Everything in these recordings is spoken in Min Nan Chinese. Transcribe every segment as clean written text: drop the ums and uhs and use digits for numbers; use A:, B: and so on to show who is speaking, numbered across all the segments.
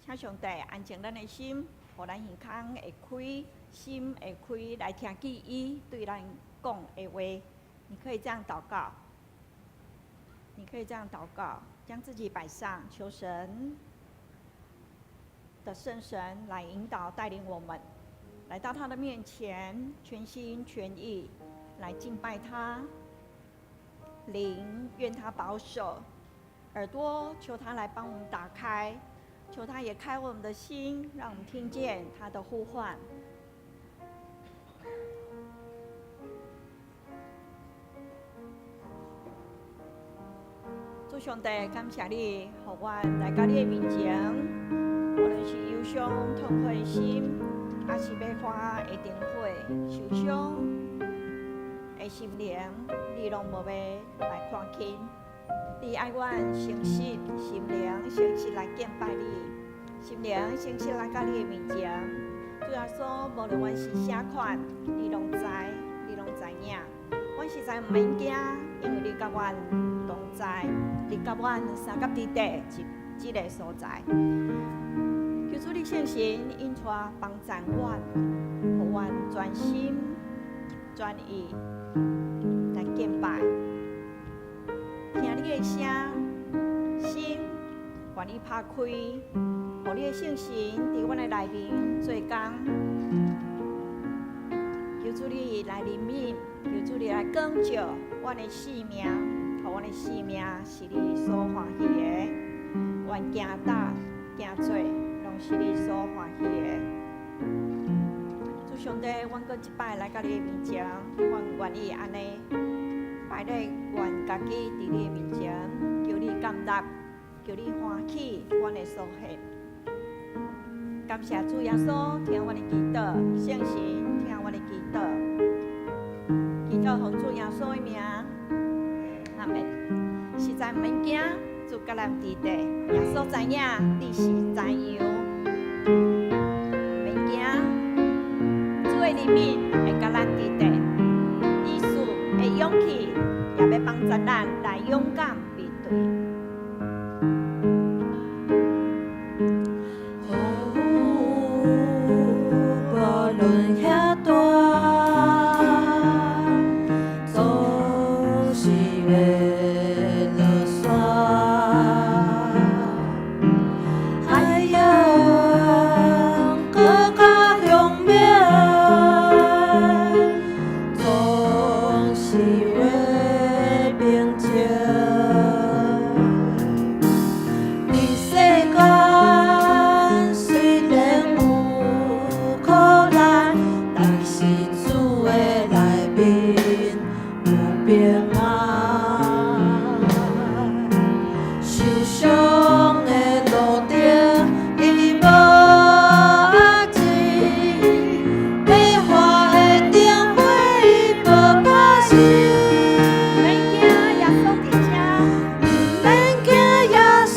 A: 請上帝安靜咱的心，予咱耳孔會開，心會開，來聽見伊對咱講的話。你可以這樣禱告，你可以這樣禱告，將自己擺上，求神的聖神來引導帶領我們，來到他的面前，全心全意來敬拜他。靈願他保守，耳朵求他來幫我們打開，求他也開我們的心，讓我們聽見他的呼喚。主上帝，感謝你，予阮來到你的面前，無論是憂傷痛苦的心，抑是欲花的燈火，受傷的心靈，你攏無欲來看輕。你愛阮誠實心靈，誠實來敬拜你，心靈誠實來到你的面前。主耶穌，無論阮是啥款，你攏知，你攏知影。阮實在毋免驚，因為你佮阮同在，你佮阮相佮佇佇這個所在。求主你聖神引帶幫助阮，予阮專心專意來敬拜，聽你的聲，心願意拍開，予你的聖神佇阮的內面做工。求主你來憐憫，求主你來光照阮的生命，予阮的生命是你所歡喜的。願行搭行做，攏是你所歡喜的。主上帝，阮閣一擺來到你的面前，阮願意按呢擺咧阮家己佇你的面前，求你接納，求你歡喜阮的所獻。感謝主耶穌，聽阮的祈禱，聖神聽阮的祈禱，祈禱奉主耶穌的名，阿們。實在毋免驚，主佮咱佇佇，耶穌知影你是怎樣，免驚，主的憐憫會佮咱佇佇，伊賜的勇氣也欲幫助咱來勇敢面對。
B: 雨無論遐大，總是會落山。海洋閣較兇猛，總是會平靜。佇世間雖然有苦難，但是主的內面有平安。受傷的路程伊無壓制，欲花的燈火伊無拍熄。
A: 免驚，耶穌佇遮。
B: 毋免驚，耶穌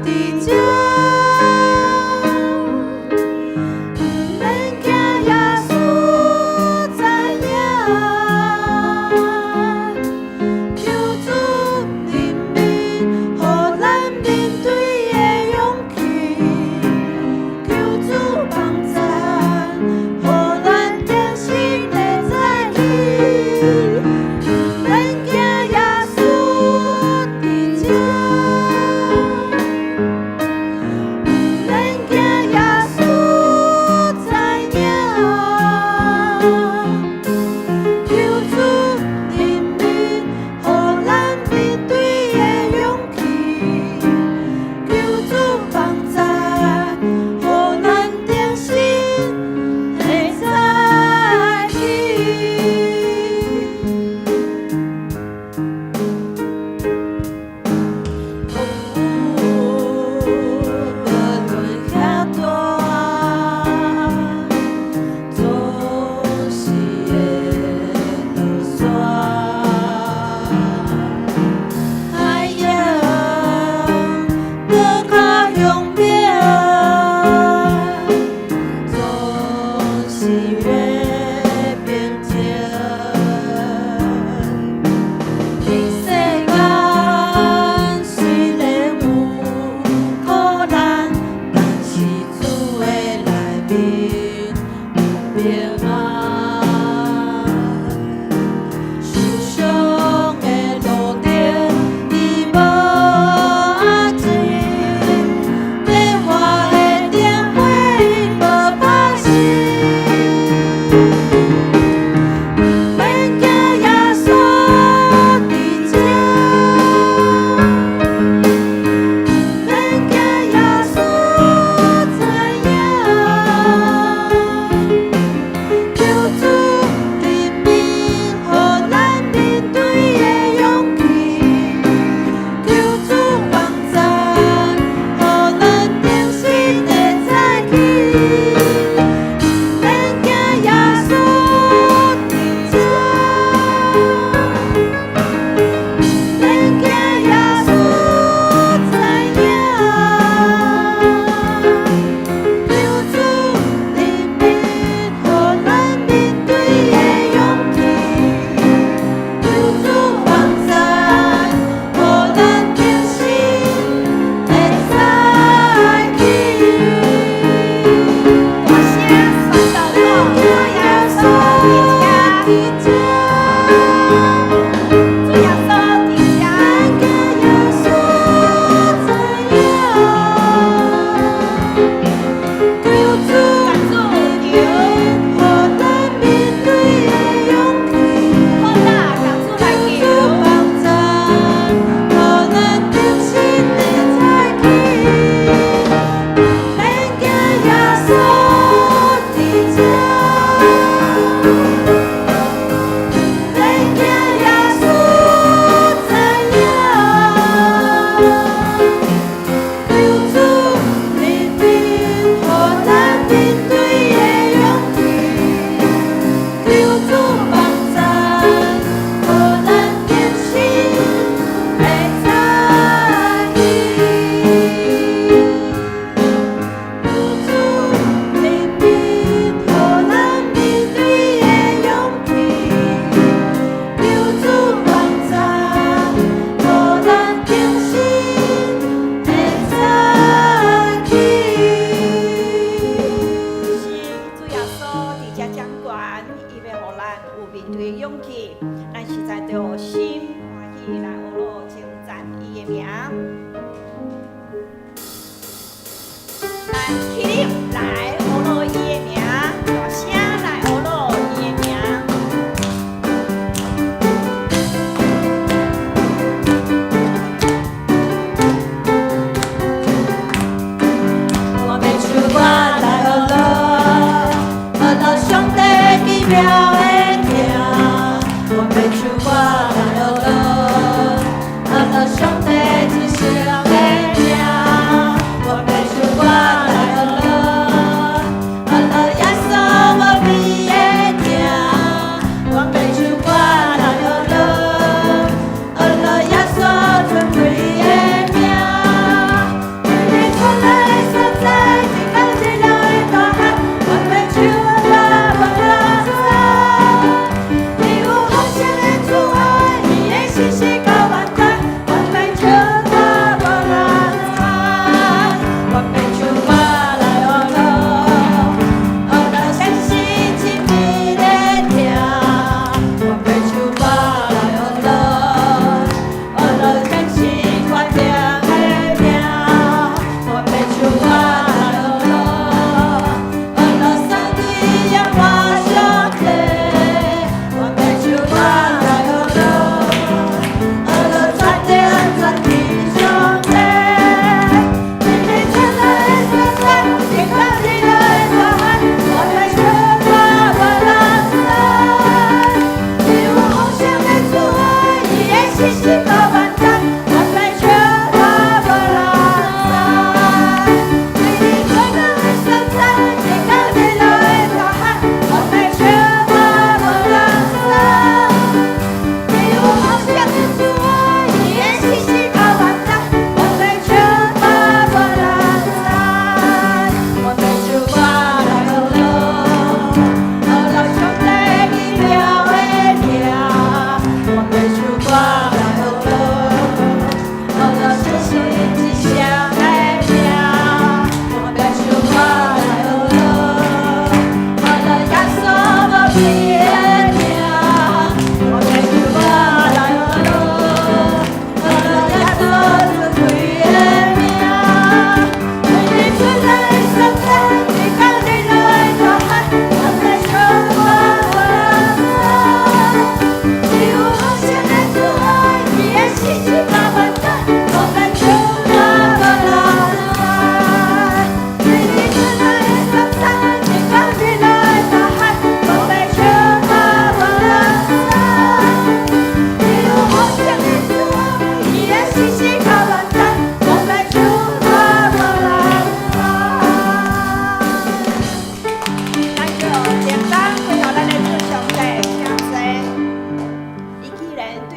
B: 佇遮。毋免驚，耶穌知影。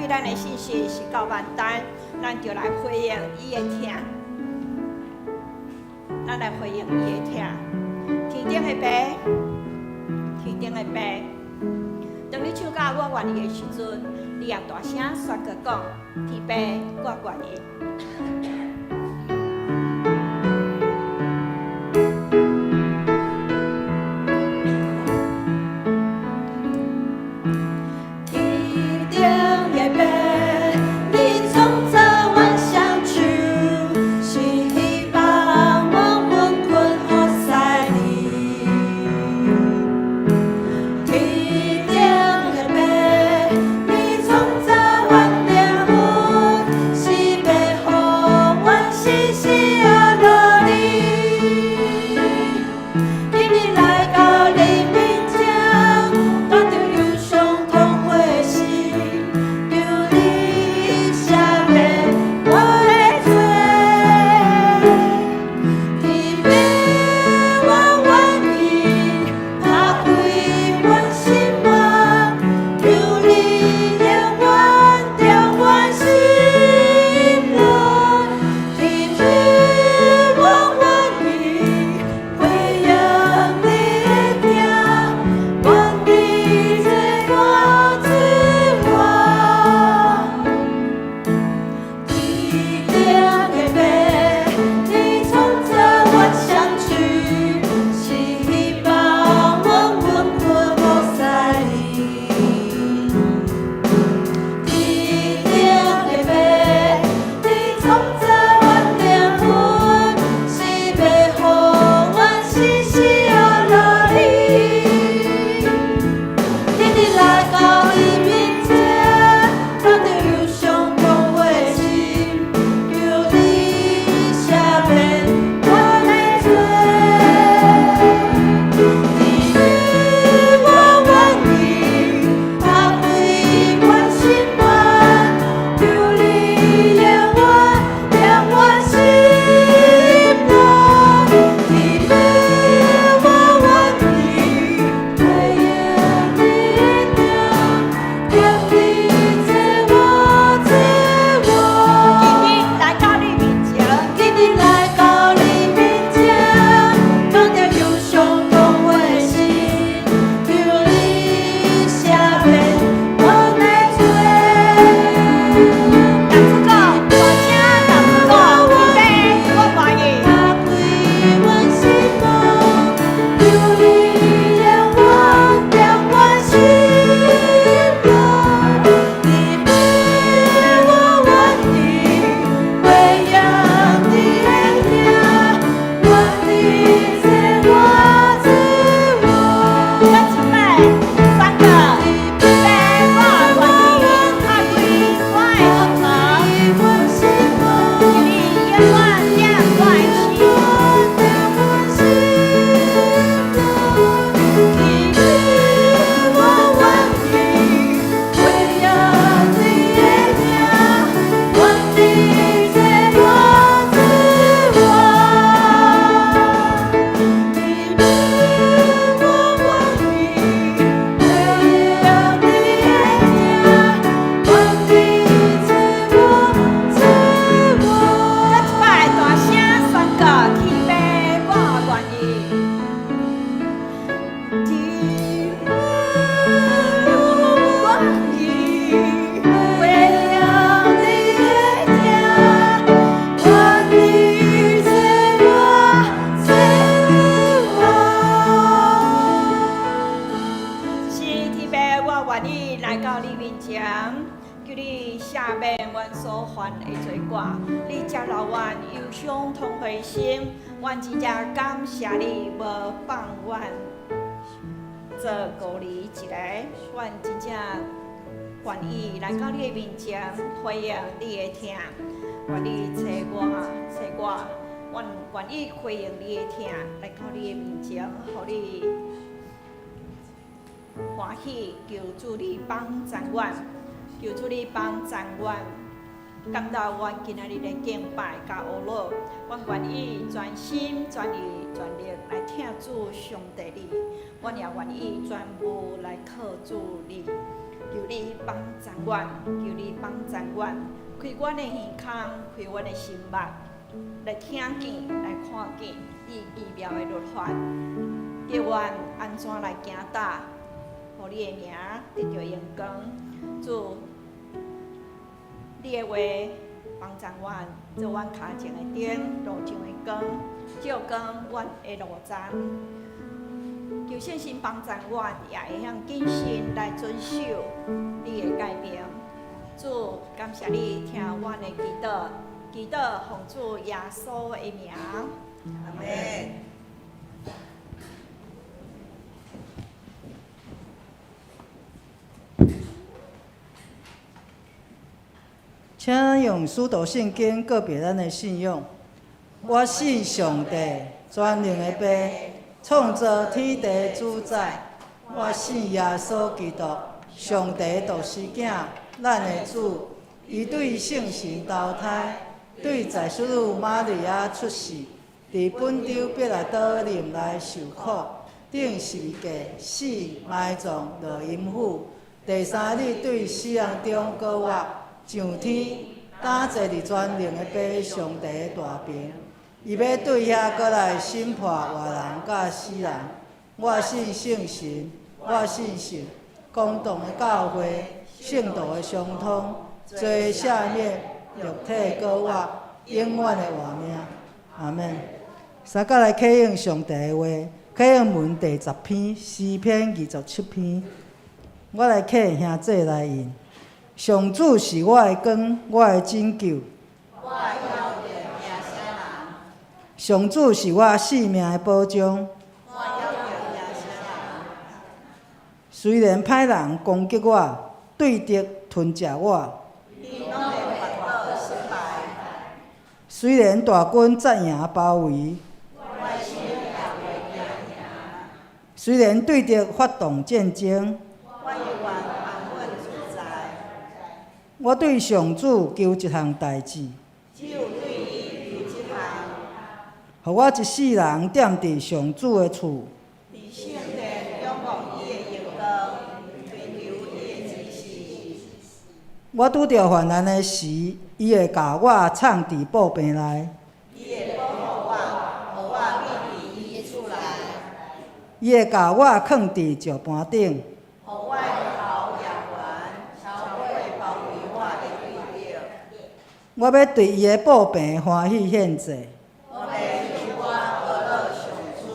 A: 對咱的信實是夠萬單，咱就來回應伊的疼。咱來回應伊的疼。天頂的爸，天頂的爸，當你唱到我願意的時陣，你也大聲宣告講：天爸，我願意。
B: 天頂的爸，你創造萬象樹，是希望阮穩困予使你。天頂的爸，你創造阮靈魂，是欲予阮時時愛樂你。今日來到你面前，帶著憂傷痛悔的心，求你赦免我的罪。天父，我願意打開阮心門，求你永遠踮阮心內。天父，我願意回應你的疼，願你做我做我。天頂的爸，你創造萬象樹，是希望阮穩困予使你。天頂的爸，你創造阮靈魂，是欲予阮時時愛樂你。今日來到你面前，帶著憂傷痛悔的心，求你赦免我的罪。天父，我願意打開阮心門，求你永遠踮阮心內。天父，我願意回應你的疼，願你做我做我。
A: 今日來到你面前，
B: 今日來到你面前，帶著憂傷痛悔的心，求你赦免我的罪。
A: 逐次講，大聲逐次講，天父，我願意。
B: 打開阮心門，求你永遠踮阮心內。天父，我願意回應你的疼，願你做我做我。
A: 閣一擺，三個，天父，我願意打開我的心門，求你永遠踮我的心。
B: 天父，我願意回應你的疼，願你做我做我。天父，我願意回應你的疼，願你做我做我。
A: 閣一擺，大聲宣告，天父，我願意。
B: 天父，我願意回應你的疼，願你做我做我。
A: 是天父，我願意來到你面前，求你赦免阮所犯的罪過，你接納阮憂傷痛悔心，阮真正感謝你無放阮做孤兒一个，阮真正願意來到你的面前，回應你的疼，願你找我，找我，阮願意回應你的疼，來到你的面前，予你歡喜，求主你幫贊阮，求主你幫贊阮，感到阮今仔日的敬拜佮呵咾，阮願意全心全意全力來疼主上帝你，阮也願意全部來靠主你，求求你幫贊阮，求你幫贊阮，開阮的耳孔，開阮的心目，來聽見，來看見你奇妙的律法，叫阮按怎來行踏，予你的名得著榮光。主，你的話幫贊阮，做阮跤前的燈，路上的光，照光阮的路途。求聖神幫贊阮，也會曉謹慎來遵守你的誡命。主，感謝你聽阮的祈禱，祈禱奉主耶穌的名。
B: 阿們。
C: 請用使徒信經告白咱的信仰。我信上帝，全能的父，創造天地主宰。我信耶穌基督，上帝獨生囝，咱的主。伊對聖神投胎，對在淑女瑪利亞出世，佇本丟彼拉多任內受苦，釘十字架，死，埋葬，落陰府。第三日對死人中復活，上天，擔坐佇全能的父上帝的大爿。伊欲對遐閣來審判活人佮死人。我信聖神，我信聖公同的教會，聖徒的相通，罪赦免，肉體復活，永遠的活命。阿們。三甲來啟應上帝的話，啟應文第10篇，詩篇27篇。我來啟兄姊來應。上主是我的光，我的拯救。上主是我性命的保障。雖然歹人攻擊我，對敵吞食我，雖然大軍紮營包圍，雖然對敵發動戰爭，我對上主求一項代誌，予我一世人踮佇上主的厝。
A: 佇聖殿仰望伊的榮光，追求伊的指示。
C: 我拄著患難的時，伊會共我藏佇寶棚內。
A: 伊會保護我，予我秘佇伊的厝內。
C: 伊會共我囥佇石盤頂。
A: 予我的頭舉懸，超過包圍我的對敵。
C: 我欲對伊的寶棚歡喜獻祭。
A: 我欲唱歌歌頌上主。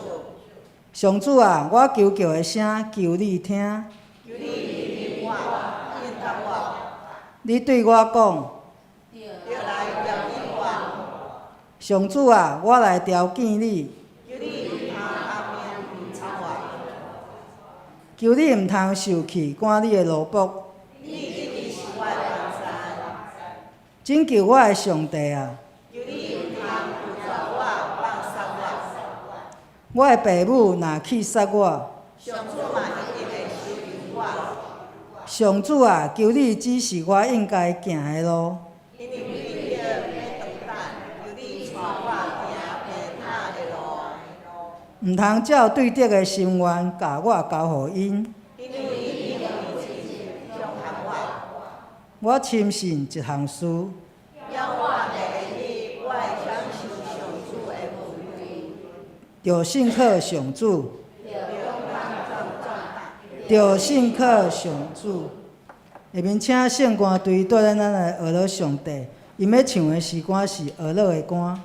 C: 上主啊，我求告的聲，求你聽。
A: 求你垂聽我，應答我。
C: 你對我講。
A: 著來調見我。
C: 上主啊，我來調見你。
A: 求你毋通掩面毋插我。
C: 求你毋通受氣，趕你的奴僕。
A: 你一直是我的幫贊。
C: 拯救我的上帝啊！
A: 求你毋通拒絕我，放殺我。
C: 我的爸母若棄殺我，
A: 上主嘛一定會收留我。
C: 上主啊，求你指示我應該行的路。
A: 因為對敵欲當膽，求你帶我行平坦的路。
C: 毋通照對敵的心願，共我交予𪜶。
A: 因為𪜶用刺傷害我。
C: 我深信一項事。
A: 猶我會記我會享受上主的福惠。
C: 著信靠上主。著信靠上主。下面請聖歌隊帶領咱來學樂上帝，𪜶欲唱的詩歌是學樂的歌。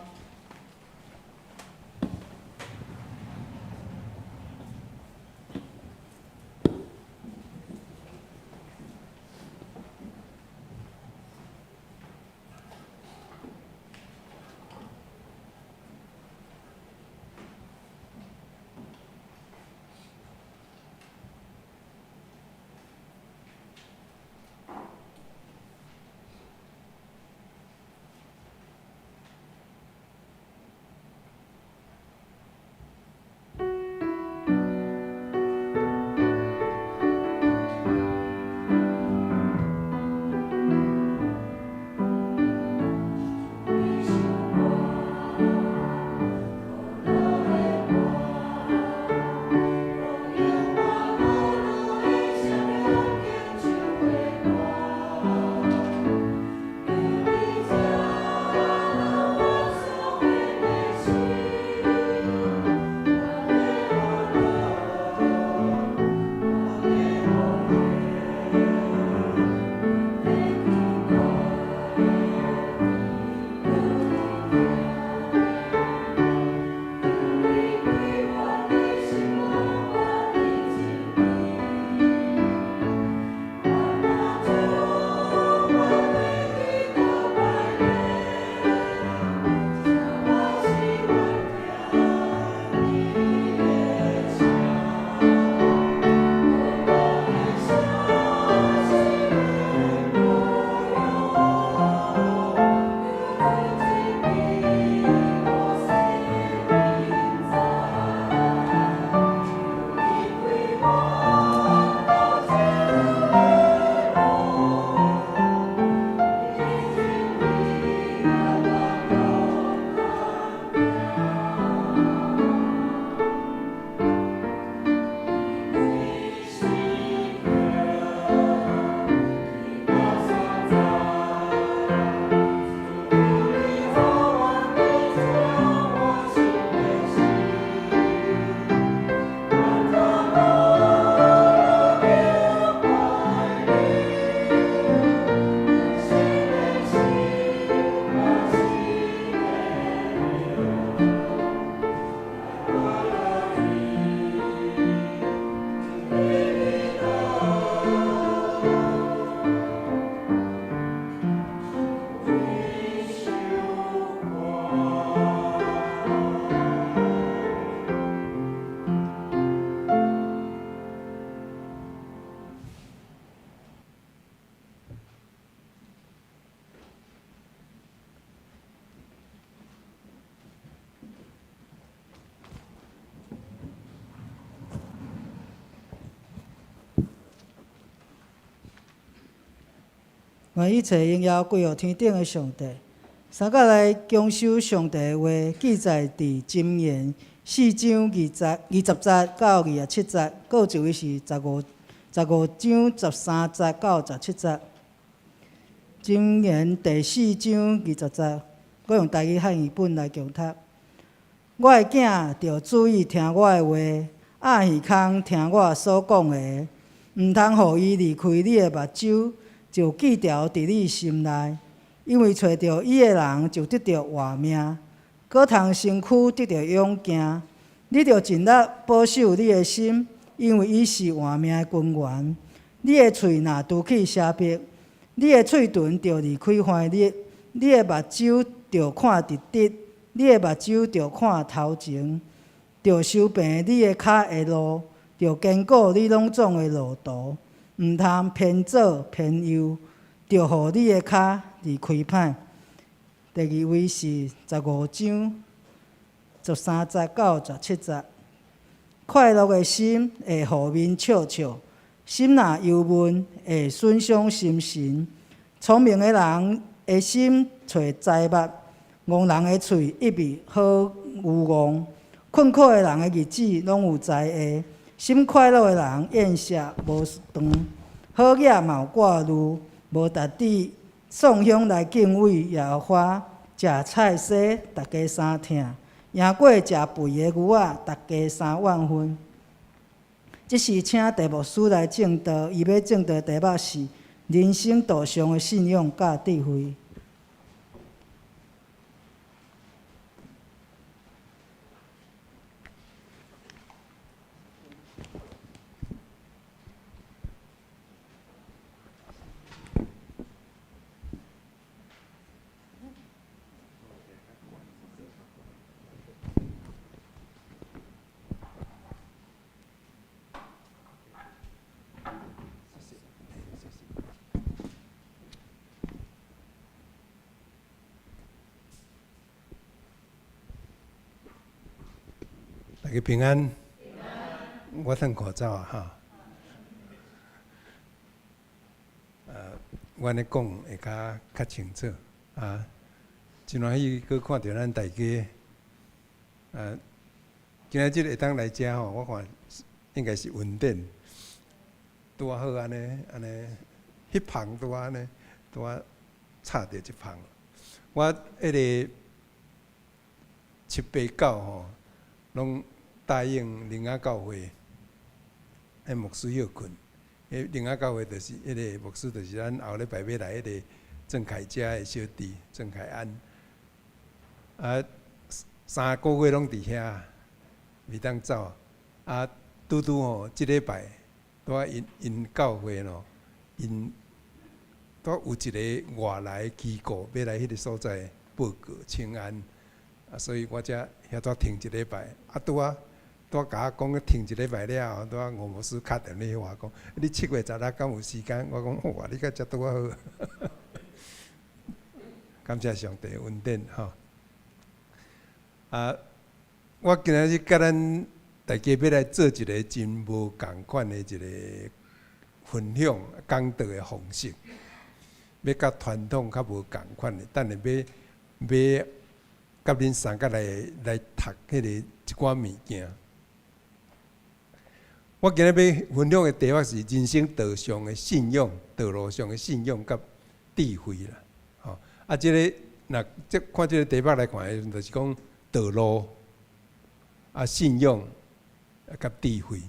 C: 願一切榮耀歸予天頂的上帝。三角來恭守上帝的話，記載佇箴言四章20節到27節，閣有一位是15章13節到17節。箴言第四章二十節，我用台語漢譯本來共讀。我的囝著注意聽我的話，掩耳空聽我所講的，毋通予伊離開你的目睭，就記牢佇你心內。因為揣著伊的人就得著活命，閣通身軀得著勇健。你著盡力保守你的心，因為伊是活命的根源。你的喙若除去邪僻，你的喙唇就離開橫逆，你的目睭著看直直，你的目睭著看頭前，著修平你的跤的路，著堅固你攏總的路途，毋通偏左偏右，著予你的跤離開歹。第二位是15章13節到17節。快樂的心會予面笑笑，心若憂悶會損傷心神。聰明的人的心揣財物，戇人的喙一味好愚戇。困苦的人的日子攏有才藝，心快樂的人宴席無斷。好額嘛有掛慮，無值得送香來敬畏耶和華。食菜踅，逐家三疼；贏過食肥的牛仔，逐家三怨恨。這時請鄭牧師來證道，伊欲證道題目是人生道上的信仰佮智慧。
D: 大家平安。我褪口罩啊，哈。我按呢講會較較清楚啊。真歡喜閣看著咱大家。今仔日會當來遮吼，我看應該是恩典。拄仔好按呢按呢，彼棚拄仔按呢，拄仔插著這棚。我彼个七八九吼，攏答應靈仔教會，彼牧師歇睏。彼靈仔教會就是彼个牧師，就是咱後禮拜欲來彼个鄭凱家的小弟鄭凱安。啊，3個月攏佇遐，袂當走。啊，拄拄吼，這禮拜拄仔𪜶𪜶教會咯，𪜶拄有一个外來機構欲來彼个所在報告請安，啊，所以我才遐煞停一禮拜。啊，拄仔拄仔共我講停一禮拜了後，拄仔吳牧師敲電話予我講，你7月16敢有時間？我講哇，你敢遮拄仔好。感謝上帝恩典吼。啊，我今仔日共咱大家欲來做一个真無仝款的一个分享講道的方式，欲佮傳統較無仝款的，等下欲欲佮恁相共來來讀彼个一寡物件。我今日欲分享的題目是人生道上的信仰，道路上的信仰佮智慧啦。吼，啊，這个若這看這个題目來看的時陣，就是講道路啊，信仰佮智慧。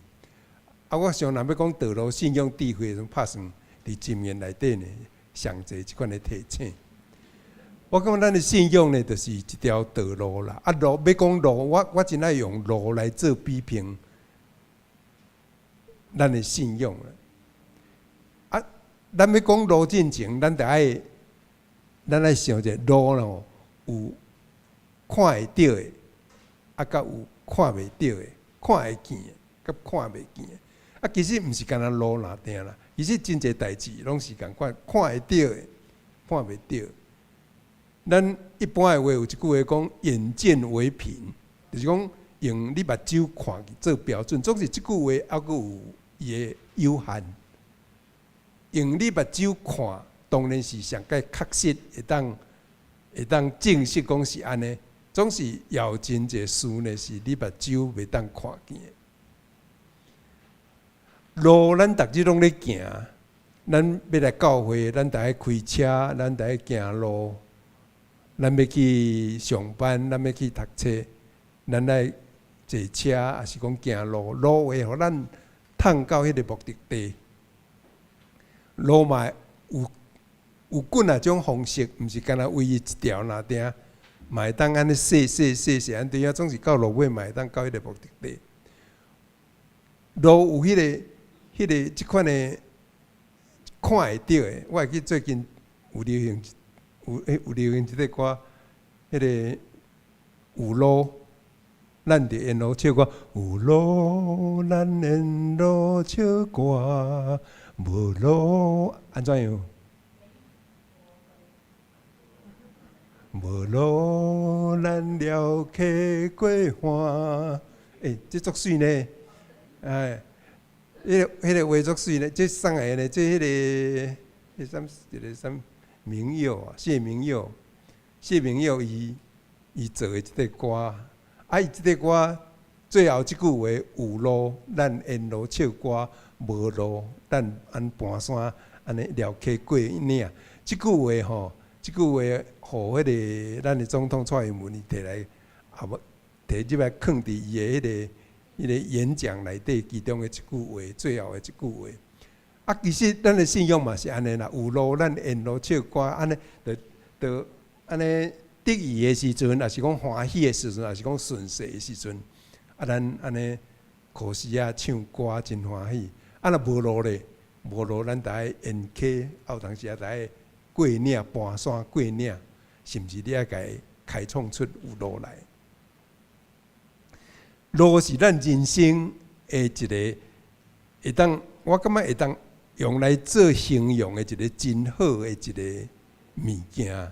D: 啊，我想若欲講道路、信仰、智慧的時陣，拍算佇箴言內底呢，上濟這款的提醒。我感覺咱的信仰呢，就是一條道路啦。啊，路欲講路，我我真愛用路來做比拼，咱的信仰啦。啊，咱欲講路進前，咱著愛，咱愛想者路咯，有看會著的，啊，佮有看袂著的，看會見的，佮看袂見的。啊，其實毋是干焦路爾定啦，其實真濟代誌攏是仝款，看會著的，看袂著。咱一般的話有一句話講：眼見為憑，就是講用你目睭看做標準。總是這句話猶閣有伊的有限。用你目睭看當然是上蓋確實會當證實講是按呢，總是有真濟事呢，是你目睭袂當看見的。路咱逐日攏咧行，咱欲來教會，咱著愛開車，咱著愛行路。咱欲去上班，咱欲去讀冊，咱愛坐車，抑是講行路，路會予咱通到彼个目的地。路嘛有幾若種方式，毋是干焦唯一一條爾定，嘛會當按呢踅踅踅踅，按對啊，總是到路尾嘛會當到彼个目的地。路有彼个這款的看會著的，我會記最近有流行這个歌，彼个有路，咱佇沿路唱歌，有路咱沿路唱歌，無路按怎樣？無路咱寮溪過岸。欸，這足媠呢！哎，彼个話足媠呢，這啥個呢？這彼個，彼啥一个啥明佑啊？謝明佑，謝明佑伊做的這个歌，啊，伊這个歌最後這句話有路咱沿路唱歌，無路咱按盤山按呢寮溪過嶺。這句話吼，這句話予彼个咱的總統蔡英文伊提來，也無提入來囥佇伊的彼个演講內底其中的一句話，最後的一句話。啊，其實咱的信仰嘛是按呢啦，有路咱沿路唱歌，按呢就按呢得意的時陣，抑是講歡喜的時陣，抑是講順勢的時陣，啊，咱按呢可惜啊，唱歌真歡喜。啊，若無路咧，無路咱著愛沿溪，啊有當時啊著愛過嶺盤山過嶺，甚至你愛共伊開創出有路來。路是咱人生的一个會當，我感覺會當用來做形容的一个真好的一个物件。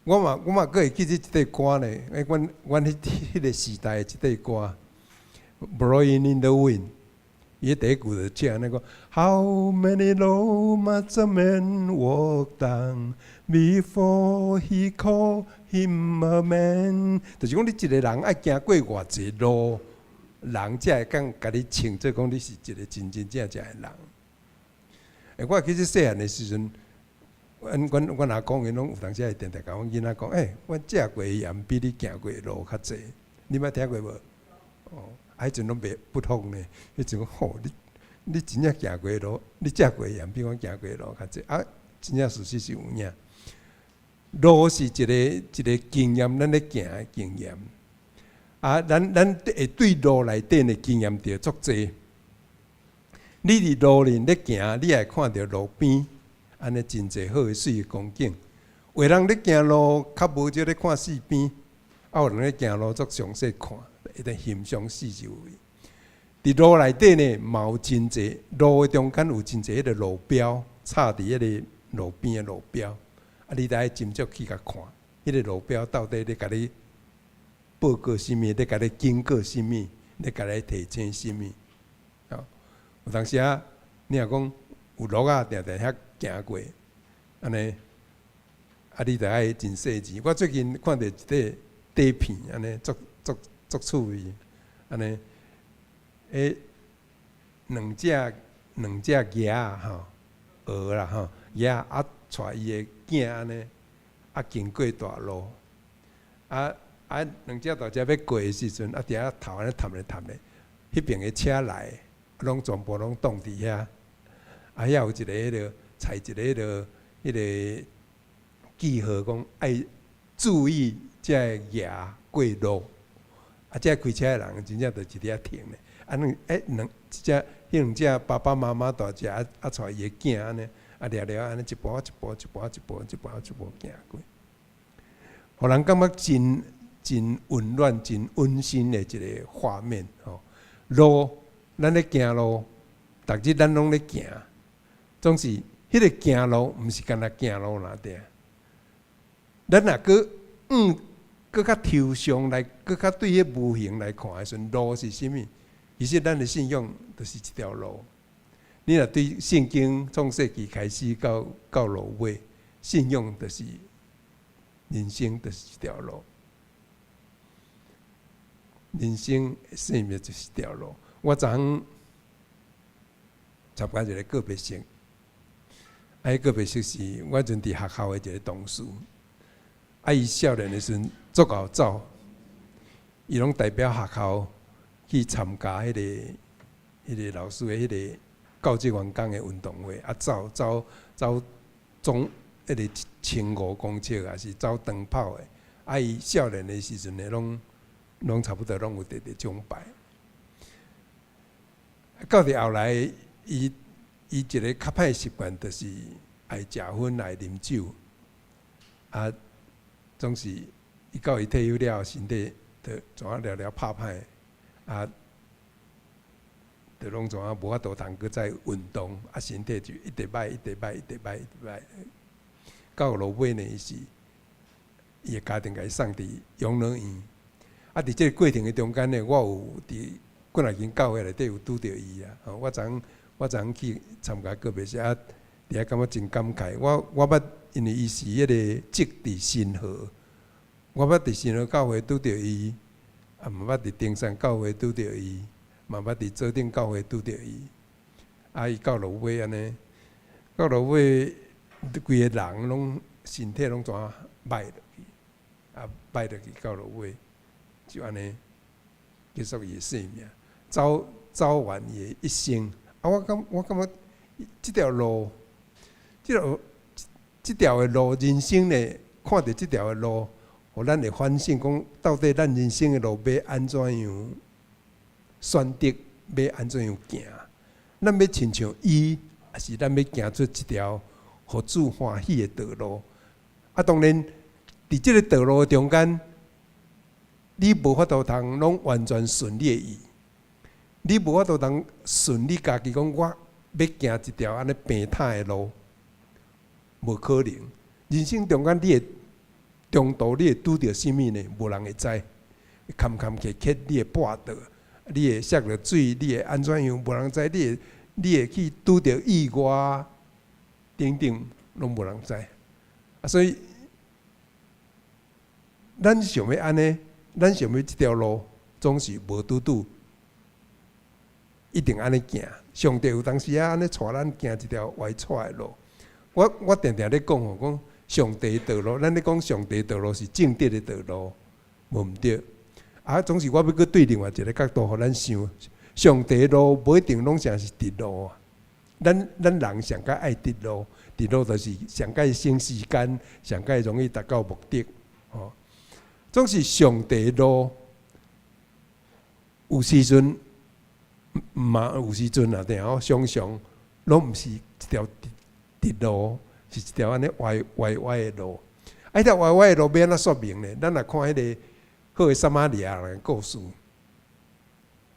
D: 我嘛閣會記得這个歌呢，欸，阮彼个時代的這个歌，Blowing in the Wind，伊第一句就唱那個 How many roads must a man walk down before he call him a man？就是講你一个人愛行過偌濟路，人才會當共你稱做講你是一个真真正正的人。欸，我其實細漢的時陣，阮阿公𪜶攏有當時會定定共阮囡仔講，欸，阮食過的鹽比你行過的路較濟，你捌聽過無？哦，啊，彼陣攏袂不通呢，彼陣講吼，你真正行過的路，你食過的鹽比阮行過的路較濟，啊，真正事實是有影。路是一个一个經驗，咱咧行的經驗。啊，咱會對路內底的經驗著足濟。你佇路裡咧行，你會看著路邊按呢真濟好的媠的風景。有的人咧行路較無少咧看四邊，啊有人咧行路足詳細看，會當欣賞四周圍。佇路內底呢，嘛有真濟路的中間有真濟彼个路標，插佇彼个路邊的路標。啊，你著愛斟酌去共看，彼个路標到底咧共你報告啥物，咧共你警告啥物，咧共你提醒啥物。哦，有當時啊，你若講有鹿仔定定遐行過，按呢，啊，你著愛真細緻。我最近看著一個短片，按呢足足足趣味，按呢，欸，兩隻鵝仔吼，鵝啦吼，鵝仔啊，帶伊的囝按呢，啊經過大路，啊兩隻大隻欲過的時陣，啊佇遐頭按呢探咧探咧，彼邊的車來，攏全部攏擋佇遐，啊遐有一个彼个插一个彼个記號，講愛注意這个鵝過路，啊這開車的人真正就佇遐停咧，啊兩欸兩一隻彼兩隻爸爸媽媽大隻啊啊帶伊的囝按呢，啊掠掠按呢一步一步一步一步一步一步行過，予人感覺真真溫暖、真溫馨的一个畫面吼。路，咱咧行路，逐日咱攏咧行，總是彼个行路毋是干焦行路爾定。咱若閣閣較抽象來，閣較對彼無形來看的時陣，路是啥物？其實咱的信仰就是一條路。你若對聖經創世紀開始到落尾，信仰就是人生，就是一條路。人生生命就是一條路。我昨昏參加一個告別式，啊，彼告別式是我陣佇學校的一個同事，啊，伊少年的時陣足𠢕走，伊攏代表學校去參加彼個老師的彼個教職員工的運動會，啊，走走走總彼個1500公尺，抑是走長跑的，啊，伊少年的時陣呢，攏差不多攏有得著獎牌。到佇後來，伊一個較歹習慣，就是愛食薰、愛啉酒，啊，總是伊到伊退休了後，身體就怎啊了了拍歹，啊，就攏怎啊無法度通閣再運動，啊，身體就一直歹、一直歹、一直歹、一直歹。到落尾呢，伊是伊的家庭共伊送佇養老院。啊，佇這個過程的中間呢，我有佇幾若間教會內底有拄著伊啊。吼，我昨昏去參加告別式，啊，佇遐感覺真感慨。我捌，因為伊是彼個籍佇新河，我捌佇新河教會拄著伊，啊，嘛捌佇登山教會拄著伊，嘛捌佇左頂教會拄著伊。啊，伊到落尾按呢，到落尾，規个人攏身體攏怎歹落去，啊，歹落去到落尾，就按呢結束伊的生命，走完伊的一生。啊，我感覺這條路，這條的路，人生呢，看著這條的路，予咱會反省講，到底咱人生的路欲按怎樣選擇，欲按怎樣行？咱欲親像伊，抑是咱欲行出一條予主歡喜的道路？啊，當然，佇這个道路的中間，你無法度通攏完全順你的意，你無法度通順你家己講，我欲行一條按呢平坦的路，無可能。人生中間，你會中途你會拄著啥物呢？無人會知，坎坎坷坷，你會跋倒，你會摔落水，你會按怎樣？無人知，你會去拄著意外，等等，攏無人知。啊，所以咱想欲按呢，咱想欲這條路總是無拄拄，一定按呢行。上帝有當時仔按呢帶咱行一條歪斜的路。我定定咧講吼，講上帝道路，咱咧講上帝道路是正直的道路，無毋對。啊，總是我欲閣對另外一個角度，予咱想，上帝路無一定攏誠是直路啊。咱人上較愛直路，直路就是上較省時間，上較容易達到目的。吼，總是上帝路有時陣，嘛有時陣啊，定吼常常攏毋是一條直路，是一條按呢歪歪歪的路。啊，彼條歪歪的路欲按怎說明呢？咱若看彼個好的撒瑪利亞人的故事，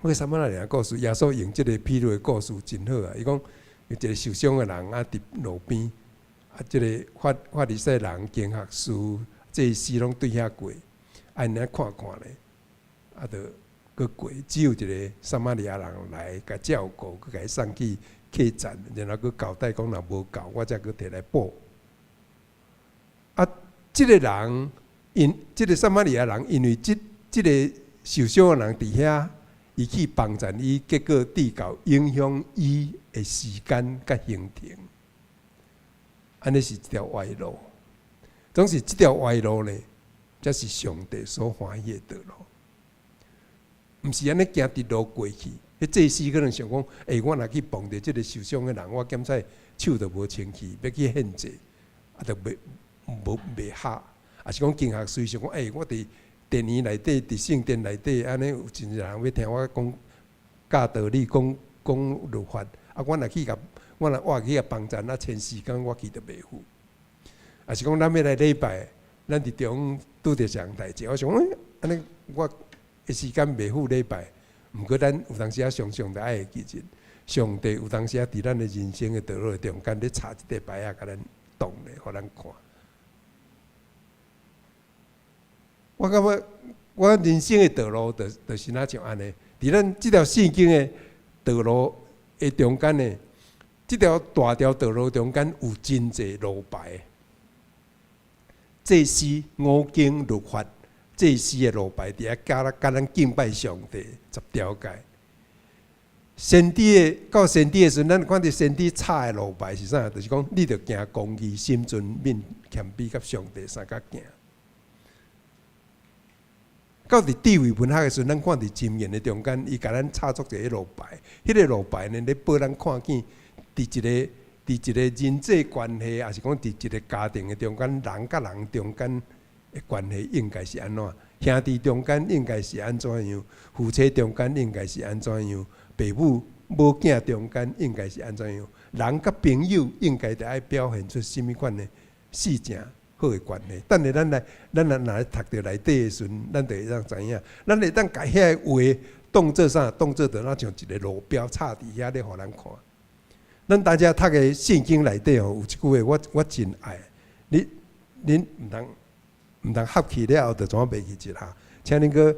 D: 好的撒瑪利亞人故事，耶穌用這個譬喻的故事真好啊！伊講有一個受傷的人啊，佇路邊，啊，這个法利賽人、經學師、祭司攏對遐過，啊，𪜶看看咧，啊，就閣過，只有一個撒瑪利亞人來共照顧，閣共伊送去客棧，然後閣交代講，若無夠，我才閣提來補。啊，這个人因這个撒瑪利亞人，因為這个受傷的人佇遐，伊去幫贊伊，結果致到影響伊的時間佮行程，按呢是一條歪路。總是這條歪路呢，才是上帝所歡喜的道路。毋是按呢行直路過去。彼祭司可能想講：欸，我若去碰著這个受傷的人，我檢採手都無清氣，欲去獻祭，啊，就袂無袂合。抑是講經學師想講：欸，我佇殿院內底，佇聖殿內底，按呢有真濟人欲聽我講教道理，講講律法。啊，我若去共，我若倚去共幫贊，啊，千時間我去就袂赴。抑是講咱欲來禮拜，咱佇中拄著一項代誌，我想講，欸，按呢我的時間袂赴禮拜。毋過咱有當時仔常常著愛會記得，上帝有當時仔佇咱的人生的道路中間咧插一塊牌仔，共咱擋咧，予咱看。我感覺我人生的道路就是若像按呢，佇咱這條聖經的道路的中間呢，這條大條道路中間有真濟路牌，祭司五經律法，祭司的路牌佇遐教咱教咱敬拜上帝十條誡。先知的到先知的時陣，咱看著先知插的路牌是啥？就是講你著行公義，心存憫謙卑，佮上帝相佮行。到佇智慧文學的時陣，咱看佇箴言的中間，伊共咱插足一个路牌，彼個路牌呢，咧予咱看見。佇一個人際關係，抑是講佇一個家庭的中間，人佮人中間的關係應該是按怎？兄弟中間應該是按怎樣？夫妻中間應該是按怎樣？爸母母囝中間應該是按怎樣？人佮朋友應該著愛表現出啥物款的四正好的關係？等下咱來，咱若來讀著內底的時陣，咱就會當知影，咱會當共遐个話當做啥？當做著若像一个路標插佇遐咧，予咱看。咱大家讀的聖經內底吼，有一句話我真愛。你恁毋通合起了後，就怎袂記一下？請恁閣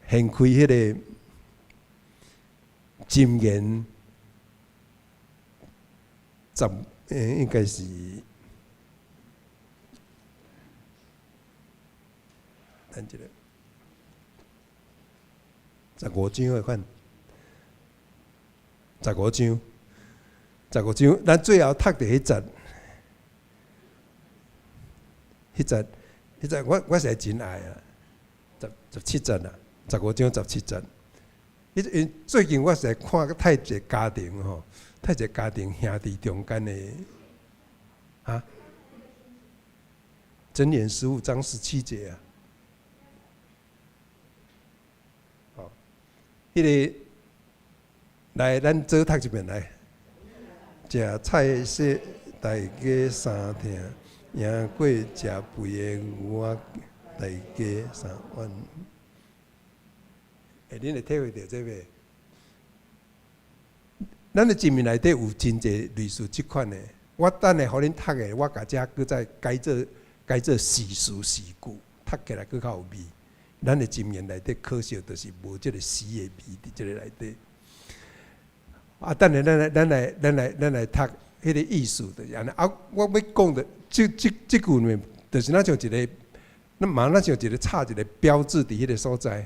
D: 掀開彼个箴言十，應該是等一下，十五章的款，十五章。十五章，咱最後讀著彼節，彼節，彼節，我實在真愛啊！十七節啊，十五章十七節。因最近我實在看太濟家庭吼，太濟家庭兄弟中間的啊，箴言15章17節啊，吼，彼个來，咱做讀一遍來。食菜色大家三疼，贏過食肥的牛仔大家三怨。欸，恁會體會著這袂？咱的箴言內底有真濟類似這款的。我等下予恁讀的，我共這閣再改做時事時句，讀起來閣較有味。咱的箴言內底可惜就是無這个詩的味佇這个內底。啊，等下咱來讀彼个意思就是按呢。啊，我欲講的這句呢，就是若像一个，咱嘛若像一个插一个標誌佇彼个所在。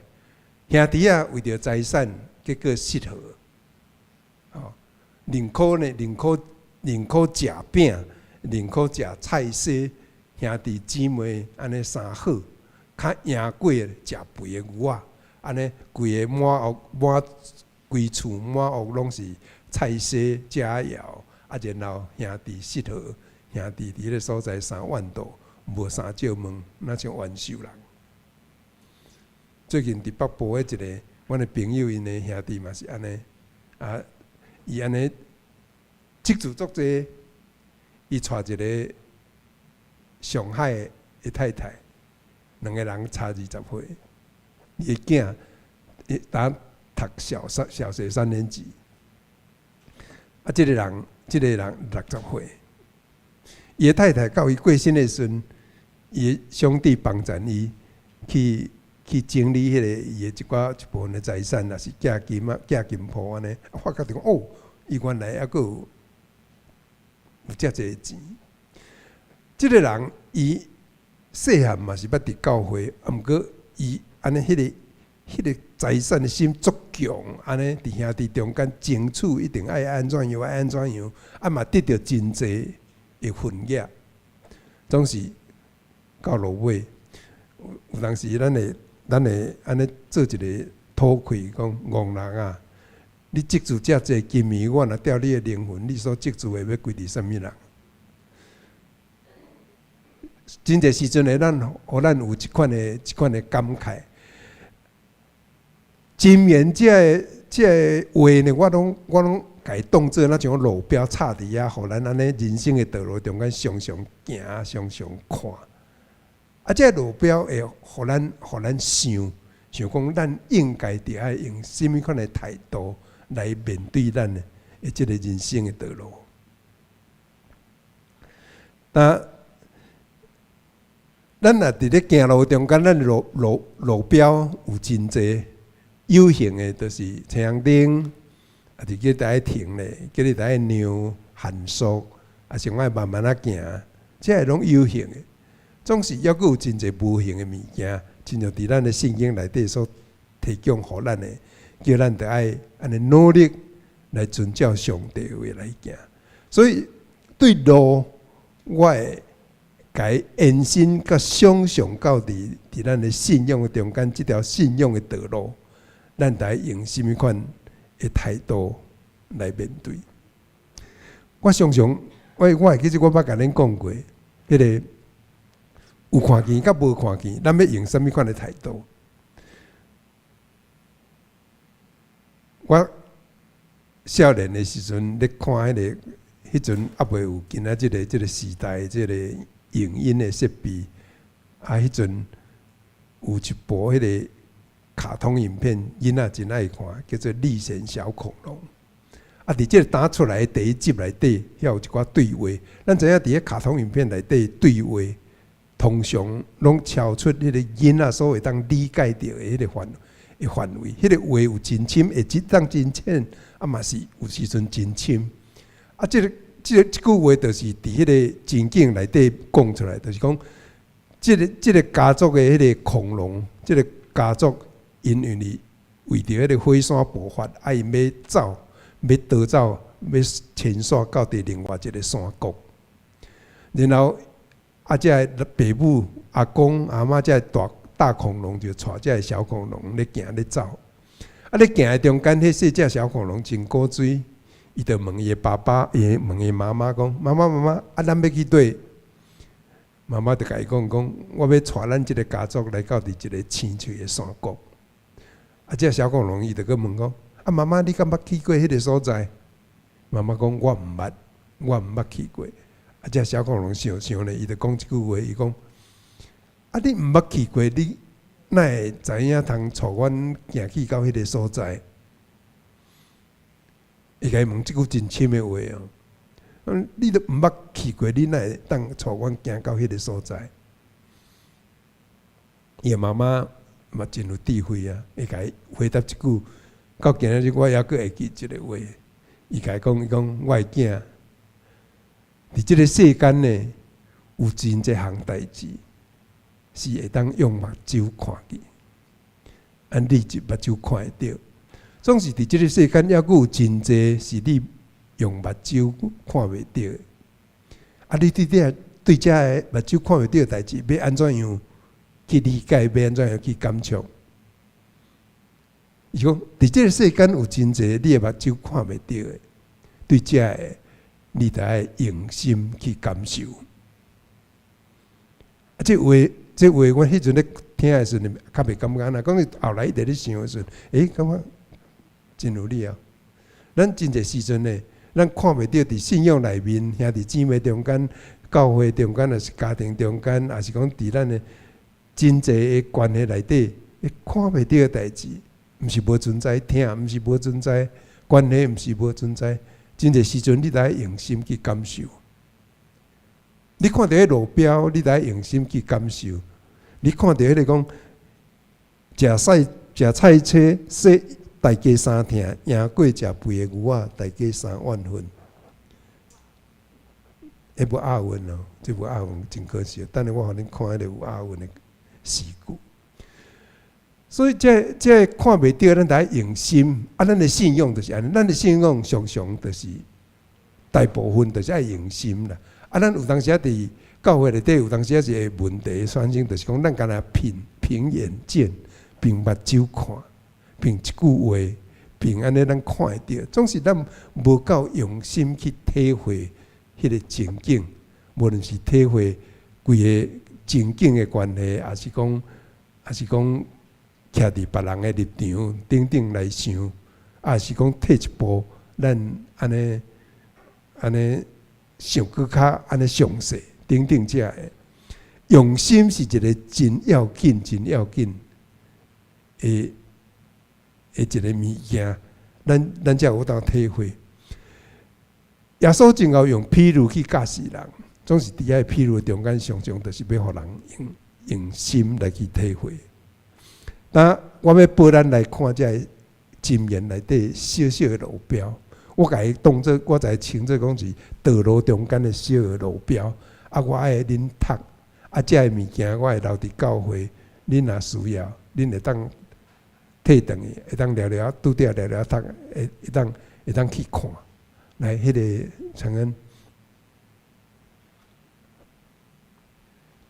D: 兄弟仔為著財產，結果失和。吼，寧可呢，寧可食餅，寧可食菜絲，兄弟姊妹按呢相好，較贏過食肥的牛仔。按呢規个滿屋滿。規厝滿屋攏是菜色佳餚，啊，然後兄弟失和，兄弟佇彼个所在相怨妒，無相借問，若像冤仇人。最近佇北部的一个阮的朋友，𪜶的兄弟嘛是按呢，啊，伊按呢積資足濟，伊娶一个上海的太太，兩个人差20歲，伊的囝伊當讀小學三年級，啊，這个人60歲，伊的太太到伊過身的時陣，伊的兄弟幫贊伊去整理彼个伊的一寡一部分的財產，抑是寄金仔、寄金鋪按呢，發覺著講哦，伊原來猶閣有遮濟錢。這个人伊細漢嘛是捌佇教會，啊，毋過伊按呢彼個財產的心足強，按呢佇兄弟中間爭取一定愛按怎樣愛按怎樣，啊嘛得著真濟的份額，總是到落尾，有當時咱會按呢做一个討氣，講戇人啊，你積聚遮濟金錢，我若掠你的靈魂，你所積聚的欲歸佇啥物人？真濟時陣會咱，予咱有這款的感慨。箴言這个話呢，我攏共伊當做若像路標插佇遐，予咱按呢人生的道路中間常常行，常常看。啊，這个路標會予咱想，想講咱應該著愛用啥物款的態度來面對咱的這个人生的道路。那咱若佇咧行路中間，咱路標有真濟有形的，就是青紅燈，啊，是叫你愛停咧，叫你愛讓，限速，抑是我愛慢慢仔行，這个攏有形的。總是猶閣有真濟無形的物件，親像佇咱的聖經內底所提供予咱的，叫咱著愛按呢努力來遵照上帝的話來行。所以對路，我會共伊延伸佮想象到佇咱的信仰的中間，這條信仰的道路，咱著愛用啥物款的態度來面對。我常常，我會記得我捌共恁講過，彼个有看見佮無看見，咱欲用啥物款的態度？我少年的時陣咧看彼个，彼陣猶未有今仔這个這个時代這个影音的設備，啊，彼陣有一部彼个卡通影片，囡仔真愛看，叫做《歷險小恐龍》。啊，佇這个當出來的第一集內底，遐有一寡對話。咱知影佇彼卡通影片內底對話，通常攏超出彼个囡仔所會當理解著的彼个範圍。彼个話有真深，會當真淺，啊嘛是有時陣真深。啊，這句話就是佇彼个情景內底講出來，就是講，這个家族的彼個恐龍，這个家族𪜶因為為著彼个火山爆發，啊，𪜶欲走，欲逃走，欲遷徙到佇另外一个山谷。然後，啊，這个爸母、阿公、阿嬤，這个大恐龍就帶這个小恐龍咧行咧走。啊，咧行的中間，彼細隻小恐龍真古錐，伊就問伊的爸爸，伊問伊媽媽講：媽媽媽媽，啊，咱欲去佗？媽媽就共伊講講，我欲帶咱這个家族來到佇一个青翠的山谷。啊，這个小恐龍伊就閣問講：啊，媽媽，你敢捌去過彼个所在？媽媽講：我毋捌，我毋捌去過。啊，這小恐龍想想咧，伊就講一句話，伊講：啊，你毋捌去過，你哪會知影通帶阮行去到彼个所在？伊共伊問這句真深的話哦。你都毋捌去過，你哪會當帶阮行到彼个所在？伊的媽媽嘛真有智慧啊，伊共伊回答一句，到今仔日我猶閣會記這个話。伊共伊講，伊講我的囝，佇這个世間呢，有真濟項代誌是會當用目睭看見，啊，你一目睭看會著。總是佇這个世間，猶閣有真濟是你用目睭看袂著的。啊，你對這个目睭看袂著的代誌，欲按怎樣去理解？欲按怎樣去感觸？伊講，佇這个世間有真濟你的目睭看袂著的，對這个你著愛用心去感受。啊，這話，我彼陣咧聽的時陣，較袂感覺，若講後來一直咧想的時陣，欸，感覺真有理啊！咱真濟時陣呢，咱看袂著佇信仰內面，兄弟姊妹中間、教會中間，抑是家庭中間，抑是講佇咱的真濟的關係內底，看袂著的代誌，毋是無存在，疼毋是無存在，關係毋是無存在。真濟時陣，你著愛用心去感受。你看著彼路標，你著愛用心去感受。你看著彼个講，食菜車說大家三疼，贏過食肥的牛仔，大家三萬分。彼無押韻哦，這無押韻，真可惜。等下我予恁看彼个有押韻的詩句。所以這這看袂著，咱著愛用心。啊，咱的信仰就是按呢，咱的信仰常常就是大部分就是愛用心啦。啊，咱有當時仔佇教會內底，有當時仔一个問題產生，就是講咱干焦憑眼見，憑目睭看，憑一句話，憑按呢咱看會著，總是咱無夠用心去體會彼个情景，無論是體會規個情景的關係，抑是講徛佇別人的立場等等來想，抑是講退一步，咱按呢按呢想閣較按呢詳細等等這个，用心是一个真要緊、真要緊的一个物件，咱才有法度體會。耶穌真𠢕用譬喻去教示人，總是佇遐譬喻中間，常常就是欲予人用心來去體會。那我欲報咱來看這个箴言內底小小的路標，我共伊當做，我共伊稱做講是道路中間的小的路標。啊，我愛恁讀，啊，這个物件我會留佇教會，恁若需要，恁會當提轉去，會當聊聊拄著聊聊讀，會當去看。來，彼个承恩。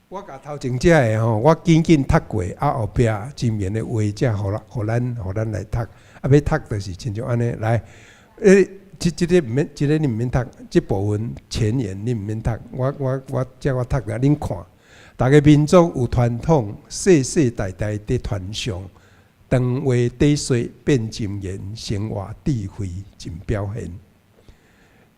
D: 我共頭前遮个吼，我緊緊讀過，啊後壁箴言的話才予咱來讀。啊，欲讀就是親像按呢來，這個毋免，這個你毋免讀，這部分前言你毋免讀。我讀予恁看。逐个民族有傳統，世世代代佇傳承，長話短說變箴言，生活智慧真表現。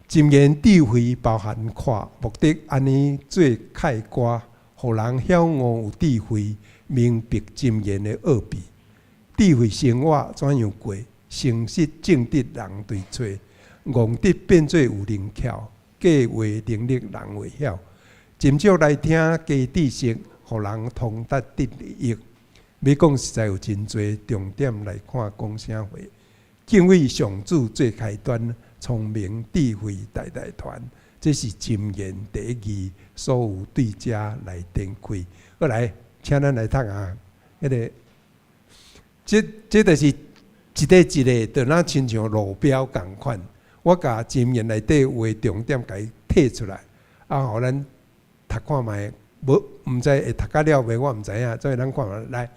D: 箴言智慧包涵闊，目的按呢做概括，予人曉悟有智慧，明白箴言的奧秘。智慧生活怎樣過？誠實正直人對揣，戇直變做有靈巧，計劃能力人會曉。斟酌來聽加知識，予人通達得益。欲講實在有真濟重點來看講啥話。敬畏上主做開端，聰明智慧代代傳。這是箴言第一義，所有對遮來展開。好來，請咱來讀啊，彼个，這就是一个一个，就若親像路標仝款。我共箴言內底話重點共伊提出來，啊，予咱讀看覓，無毋知會讀甲了未？我毋知影，所以咱看覓來，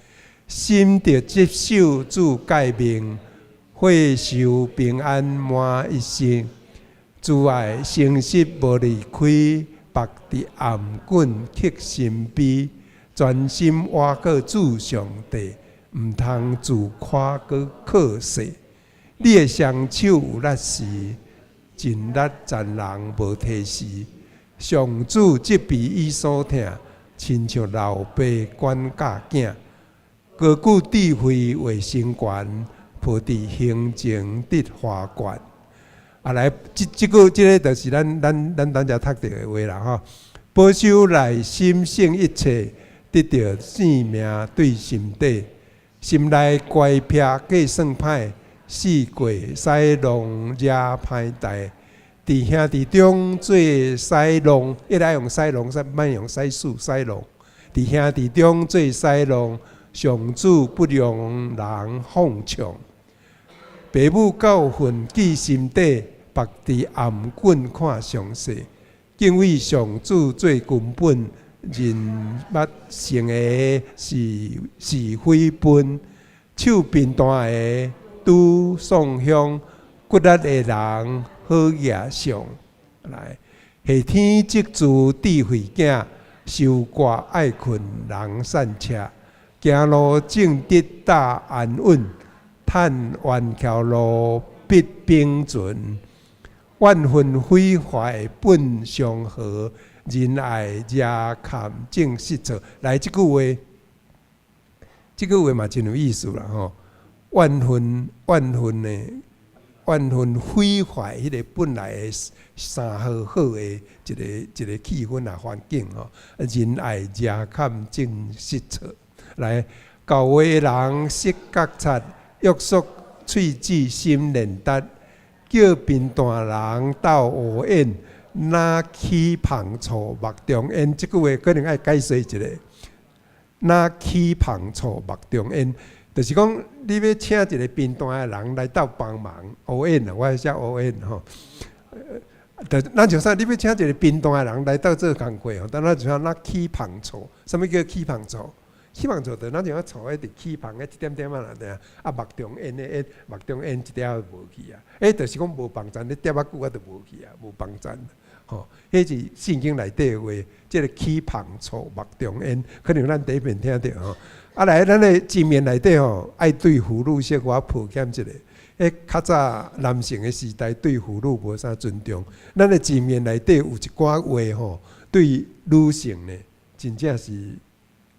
D: 心著執守主誡命，歲壽平安滿一生。慈愛誠實無離開，縛佇頷頸刻心扉，專心倚靠主上帝，毋通自誇閣靠勢。你的雙手有力時，盡力殘人無提示。上主責備伊所疼，親像老爸管教囝。高舉智慧話成懸，抱佇胸前得華冠。啊，來，這個就是咱等陣讀著的話啦吼。保守內心勝一切，得著性命對心底，心內乖僻計算歹，試過使弄惹歹代。佇兄弟中做使弄，一來用使弄，莫用使使使弄。佇兄弟中做使弄，上主不容人哄搶。爸母教訓記心底，縛佇頷頸看詳細。敬畏上主做根本，人捌成的是非分。手貧惰的拄送香，骨力的人好額上。來，夏天積聚智慧囝，收割愛睏人散赤。行路正直踏安穩，趁彎橋路必平存。怨恨毀壞本相和，仁愛惹坎正失錯。來，這句話，這句話嘛真有意思啦吼。怨恨，怨恨的，怨恨毀壞彼个本來的三好好的一個氣氛啊環境吼。仁愛惹坎正失錯。來，厚話的人失覺察，約束喙舌心練達。叫貧惰人鬥烏煙，若起芳醋目中煙。這句話可能愛解釋一下。若起芳醋目中煙，就是講你欲請一個貧惰的人來鬥幫忙烏煙啊，我寫烏煙吼。就咱就說你欲請一個貧惰的人來鬥做工課吼，但咱就說若起芳醋，啥物叫起芳醋？起芳醋就咱像醋彼佇起芳彼一點點仔爾爾，啊目中煙的煙，目中煙一點仔就無去啊。就是講無幫贊，你踮仔久啊就無去啊，無幫贊。吼，彼是聖經內底的話，這個起芳醋目中煙，可能咱第一遍聽著吼。啊來，咱的箴言內底吼，愛對婦女小可抱歉一下。彼較早男性的時代對婦女無啥尊重，咱的箴言內底有一寡話吼，對女性呢，真正是。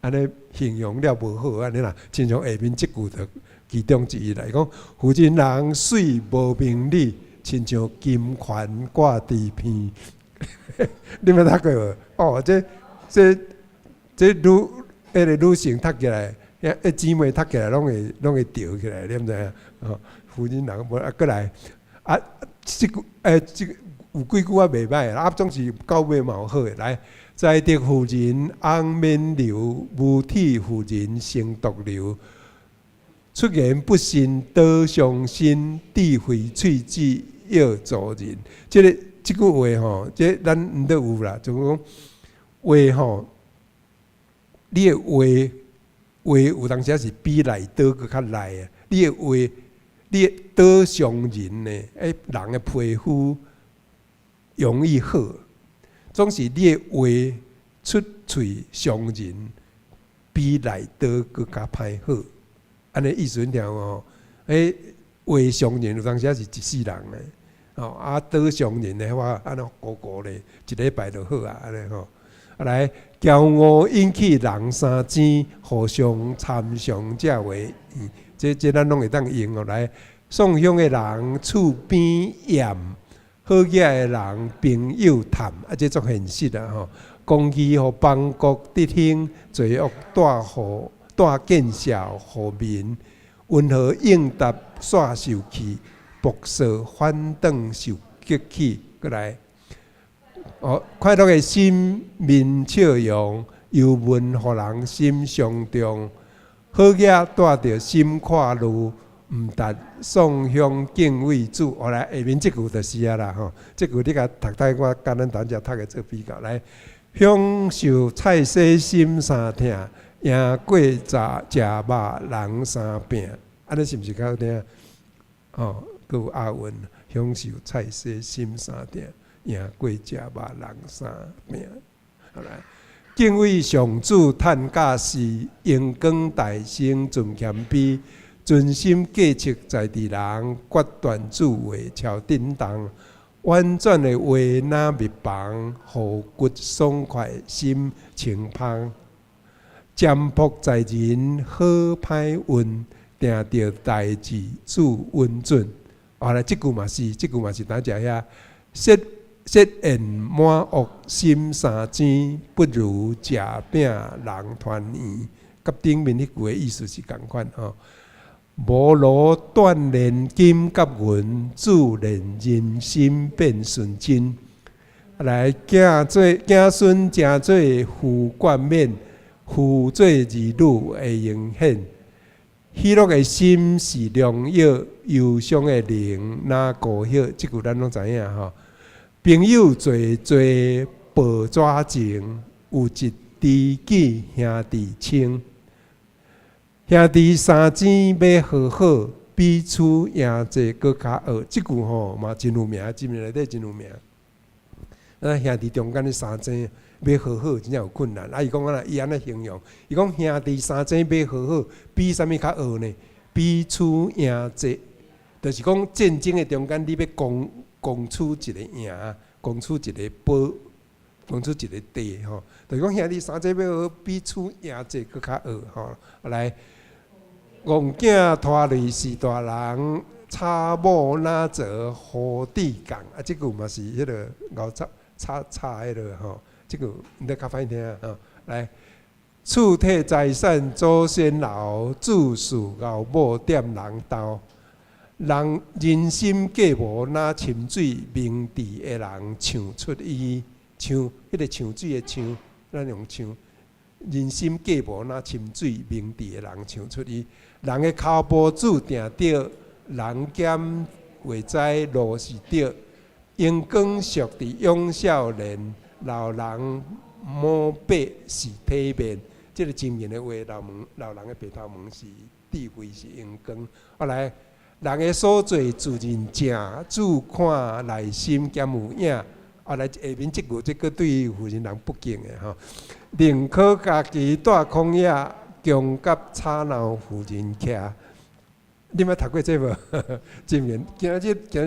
D: 按呢形容了無好按呢啦，親像下面這句就其中之一來講，婦人人媠無明理，親像金環掛豬鼻。你捌讀過無？哦，這女彼个女性讀起來，彼姊妹讀起來攏會著起來，你毋知影？哦，婦人人無啊，閣來啊，這句這個有幾句仔袂䆀啦，啊總是到尾嘛有好的。來，才德婦人翁免流，無體婦人生毒瘤。出言不遜刀傷身，智慧喙齒藥助人。這个這句話吼，這咱毋得有啦，就是講話吼，你的話話有當時是比內刀閣較利啊！你的話，你的刀傷人呢？人的皮膚容易好，總是你的話出喙傷人，比內刀閣較歹好。按呢意思你聽有無？話傷人有當時是一世人的，吼啊刀傷人的話，按呢糊糊咧，一禮拜就好啊，按呢吼。啊來，驕傲引起人三爭，互相參詳才話，這咱攏會當用哦。來，送香的人厝邊厭，好額的人朋友談，啊，這足現實啊吼。公義予邦國得興，罪惡帶予帶見笑予民，溫和應答煞受氣，朴素反轉受激氣。閣來，哦，快樂的心面笑容，憂悶予人心傷重。好額帶著心闊慮，毋值送香敬畏主。後來下面這句就是啊啦吼，這句你共讀睇，我佮咱等陣讀的做比較來。享受菜洗心三疼，贏過食食肉人三餅，按呢是毋是較好聽？哦，閣有押韻，享受菜洗心三疼，贏過食肉人三餅。好來，敬畏上主，趁教示，榮光大升，存謙卑，存心計策在佇人，決斷主話超振動。婉轉的話若蜜房，予骨爽快，心清芳。占卜在人好歹運，定著代誌主穩準。後來這句嘛是，這句嘛是等一下遐。設宴滿屋心三煎，不如食餅人團圓。佮頂面彼句的意思是仝款吼。無爐鍛煉金佮銀，自然人心變純真。來，囝做囝孫誠做父冠冕，父做兒女會用顯。喜樂的心是良藥，憂傷的靈若枯葉。這句咱攏知影吼。朋友濟濟報紙情，有一知己兄弟親。兄弟三煎欲和好，比輸贏濟閣較惡。這句吼嘛真有名，箴言內底真有名。啊，兄弟中間的三煎欲和好，真正有困難。啊，伊講按怎，伊按呢形容，伊講兄弟三煎欲和好，比啥物較惡呢？比輸贏濟，就是講戰爭的中間，你欲攻取一個贏，攻取一個寶，攻取一個地吼。就是講兄弟三煎欲和好，比輸贏濟閣較惡吼。來，戇囝拖累是大人，吵某若做呼智共。啊，這句嘛是彼个𠢕吵吵吵彼个吼，這句你較歹聽吼。來，厝體財產祖先留，子嗣𠢕某踮人兜。人人心隔膜若深水，明智的人唱出伊，唱彼个唱水的唱，咱用唱。人心隔膜若深水，明智的人唱出伊。人的跤步注定著，人兼袂知路是著。榮光屬佇勇少年，老人毛白是體面。這个箴言的話，老毛老人的白頭毛是智慧是榮光。後來，人的所做自認正，主看內心兼有影。後來下面這句，這閣對婦人人不敬的吼。寧可家己蹛曠野，強佮吵鬧婦人徛。你捌讀過這無？箴言，今日予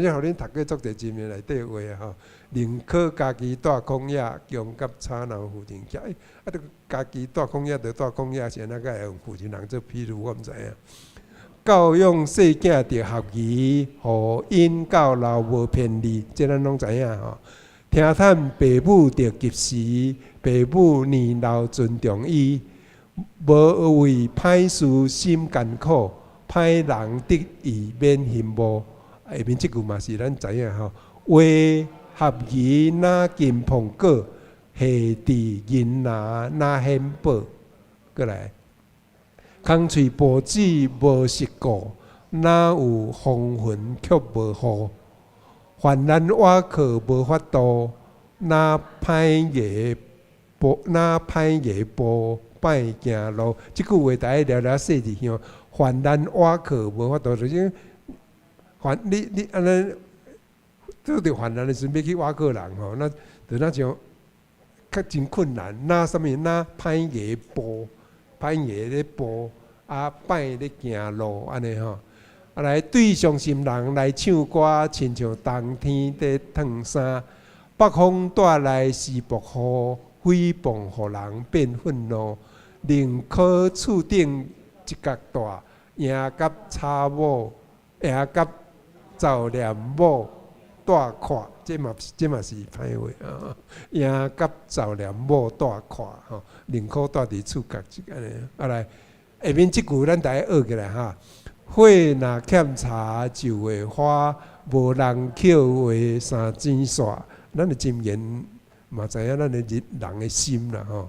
D: 恁讀過足濟箴言內底話吼。寧可家己蹛曠野，強佮吵鬧婦人徛。啊，你家己蹛曠野就蹛曠野，是按怎會用婦人人做譬喻？我毋知影。教養細囝著合宜，予𪜶到老無偏離，這咱攏知影吼。聽趁爸母著及時，爸母年老尊重伊，無為歹事心艱苦，歹人得意免羨慕。下面這句嘛是咱知影吼，話合宜若金蘋果，下佇銀籃若顯寶。閣來，空喙哺子無世故，若有風雲卻無雨。患難倚靠無法度，若歹牙步若歹牙步歹行路。這句話大家了了細緻想，患難倚靠無法度，就是患你你按呢拄著患難的時陣，欲去倚靠人吼，那就若像較真困難。若啥物？若歹牙步，歹牙咧步，啊歹咧行路，按呢吼。啊來對傷心人來唱歌，親像冬天佇燙衫。北風帶來是暴雨，誹謗予人變憤怒。寧可厝頂一角大，贏佮查某，贏佮查念某帶闊，這嘛是歹話啊！贏佮查念某帶闊吼，寧可蹛佇厝角一按呢。啊來，下面這句咱逐家學起來哈。火若欠柴就會花，無人抾話三錢線。咱的箴言嘛知影咱的人人的心啦吼。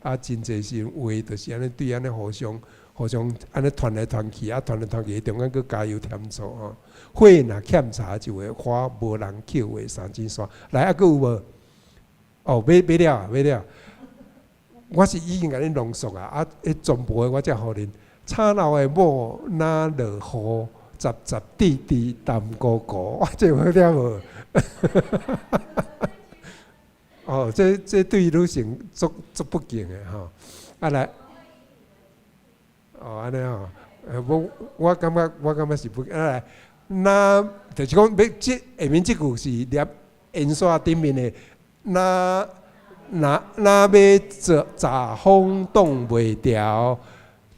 D: 啊，真濟時話就是按呢對按呢互相互相按呢傳來傳去，啊傳來傳去，中間閣加油添醋吼。火若欠柴就會花，無人抾話三錢線。來，猶閣有無？哦，欲欲了啊，欲了。我是已經共恁濃縮啊，啊，彼全部的我才予恁。吵鬧的某若落雨，雜雜滴滴澹糊糊，哇，這有好聽無？哦，這對女性足足不敬的吼。啊來，哦，按呢吼，我感覺是不啊來，若就是講欲這下面這句是連煙線頂面的，若若若欲做閘風擋袂牢。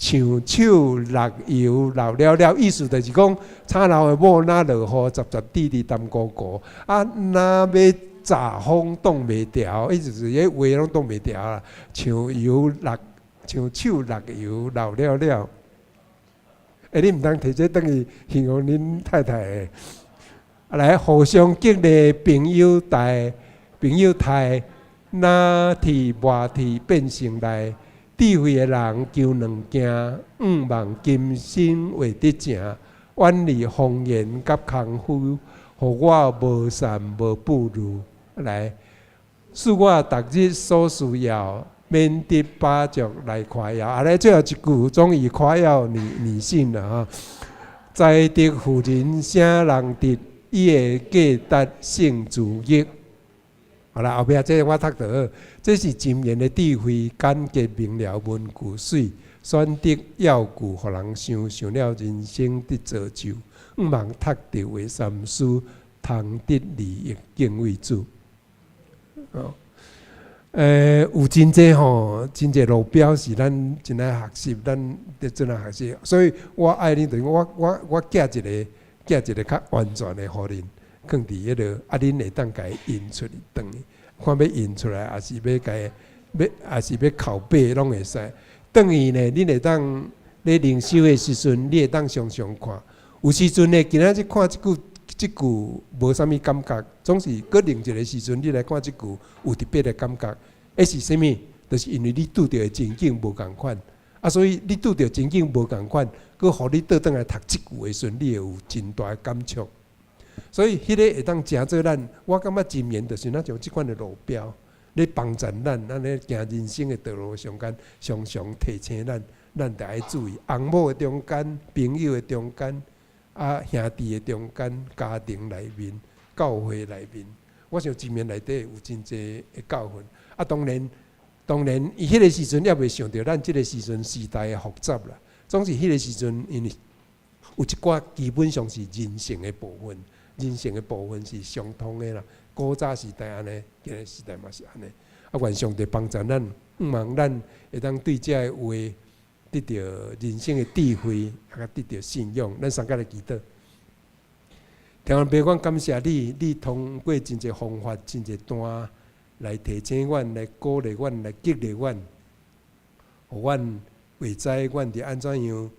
D: 像手落油流了了，意思就是講，吵鬧的某若落雨，雜雜滴滴澹糊糊，啊，若欲閘風擋袂牢，意思是彼話攏擋袂牢啦。像油落，像手落油流了了。欸，你毋通提這轉去形容恁太太的。來互相激勵朋友帶，朋友刣，若鐵磨鐵變成來。智慧的人求兩件，向望今生會得成，遠離謊言佮空虛，予我無散無不如。來，賜我逐日所需要，免得飽足來誇耀。啊，來最後一句，終於誇耀女女性了哈。才德婦人啥人得？伊的價值勝珠玉。好啦，後壁這個我讀就好。這是箴言的智慧，簡潔明了，文句媠，選擇要句，予人想想了人生得造就。向望讀著會三思，通得利益敬畏主。哦，有真濟吼，真濟路標是咱真愛學習，咱得真愛學習。所以我愛恁，就是我寄一个，寄一个較完全的予恁，囥佇彼落，啊，恁會當共伊印出去轉去，看欲印出來，抑是欲共伊，欲抑是欲拷貝攏會使。轉去呢，恁會當咧靈修的時陣，你會當常常看。有時陣呢，今仔日看這句，這句無啥物感覺，總是閣另一个時陣，你來看這句有特別的感覺。彼是啥物？就是因為你拄著的情景無仝款，啊，所以你拄著情景無仝款，閣予你倒轉來讀這句的時陣，你會有真大的感觸。所以，彼個會當成做咱，我感覺箴言就是若像這款的路標，咧幫助咱，咱咧行人生的道路上間，常常提醒咱，咱著愛注意翁某的中間、朋友的中間、啊兄弟的中間、家庭內面、教會內面，我想箴言內底有真濟的教訓。啊，當然，當然，伊彼個時陣猶未想著咱這個時陣時代的複雜啦。總是彼個時陣，因為有一寡基本上是人性的部分，人性的部分是相通的啦。古早時代按呢，今日時代嘛是按呢。啊，願上帝幫助咱，向望咱會當對這個話得著人生的智慧，啊，得著信仰。咱三個來祈禱。天父爸，阮感謝你，你通過真濟方法、真濟段來提醒阮、來鼓勵阮、來激勵阮，予阮會知阮佇按怎樣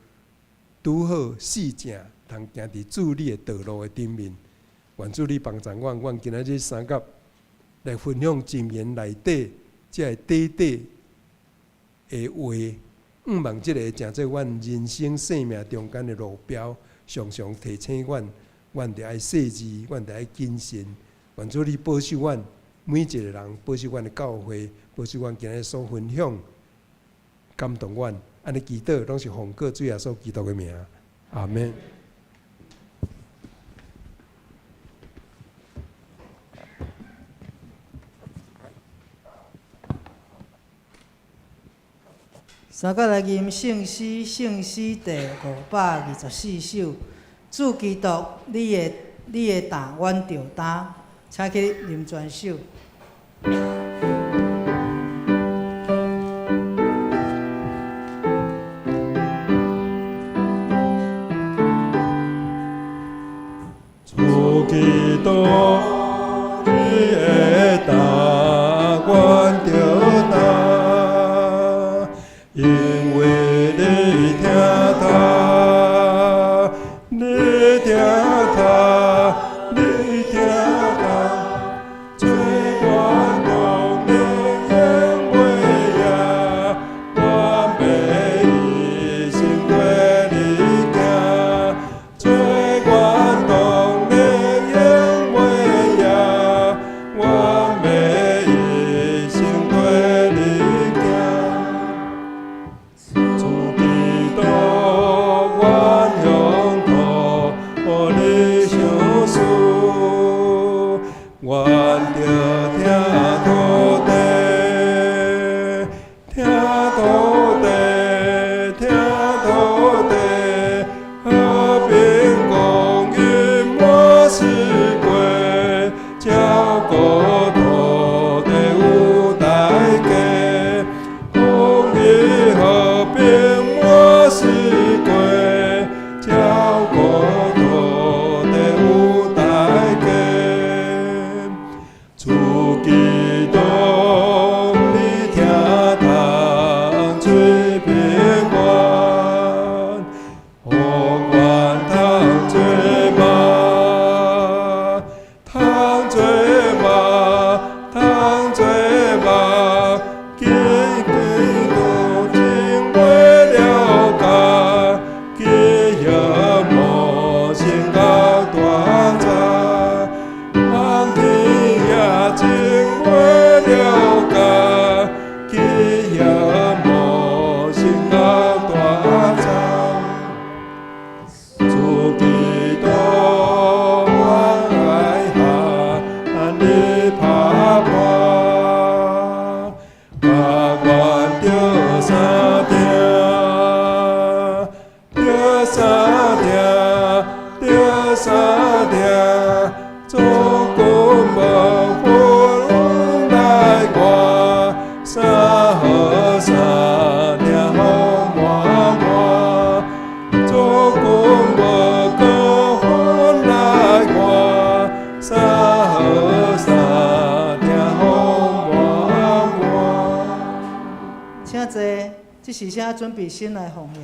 D: 拄好四正通行佇主你的道路的頂面。願主你幫助阮，阮今仔日三甲來分享箴言內底這个短短的話，向望這个成做阮人生生命中間的路標，常常提醒阮，阮著愛細緻，阮著愛謹慎。願主你保守阮每一个人，保守阮的教會，保守阮今日所分享，感動阮。按呢祈禱，攏是奉告主耶穌基督的名，阿們。
C: 三甲來吟聖詩，聖詩第524首。主基督，你的擔，阮著擔，請起立林傳秀。
D: 主基督，你的擔，阮著擔，因為你疼他，你疼他，你疼他，做阮當年永袂也，阮欲一生綴你行，做阮當年永袂也，阮欲一生綴你行。主基督，阮向托你相思，阮著疼土地，疼土地，疼土地，和平共贏滿四季，照顧土地有代價，公義和平滿四季，照顧土地有代價。主基督，你聽通吹平安，予阮通做夢，通做夢，通做夢，基督真袂了解，基業無先甲大哉，望天也真袂了解，基業無先甲大哉。主基督，阮愛和你拍破，甲阮著相疼，著相疼，著相疼，主君無分來我，三好三聽好滿滿。主君無過分來我，三好三聽好滿滿。
C: 請坐，這時請準備心來奉獻。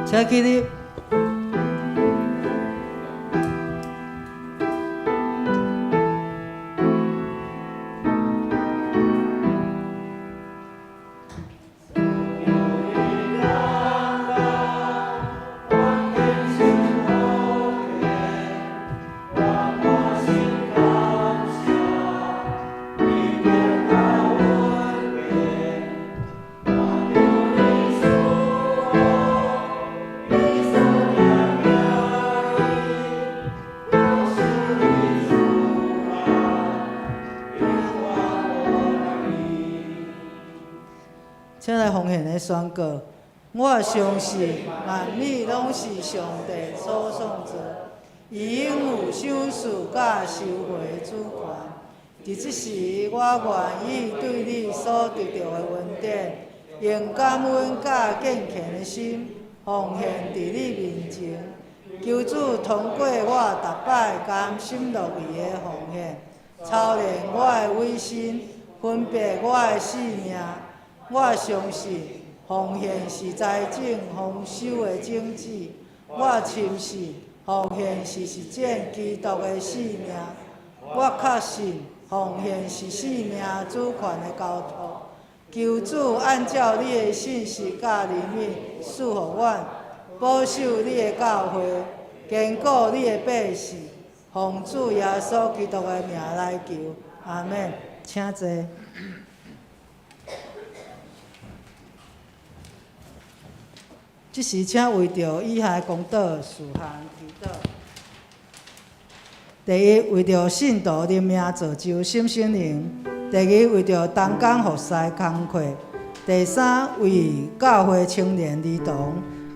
C: 請起立。
B: 你
C: 請來奉獻的宣告。我相信萬物攏是上帝所創造，伊擁有賞賜佮收回的主權。佇這時，我願意對你所得著的恩典，用感恩佮敬虔的心奉獻佇你面前。求主通過我逐擺甘心樂意的奉獻，操練我的委身，分別我的性命。我相信奉獻是財政豐收的種子。我深信奉獻是實踐基督的使命。我確信奉獻是生命主權的交託。求主按照你的信實佮憐憫賜予阮，保守你的教會，堅固你的百姓。奉主耶穌基督的名來求，阿們。請坐。這時，請為著以下公禱事項祈禱。第一，為著信徒靈命造就心心靈；第二，為著同工服侍工課；第三，為教會青年兒童；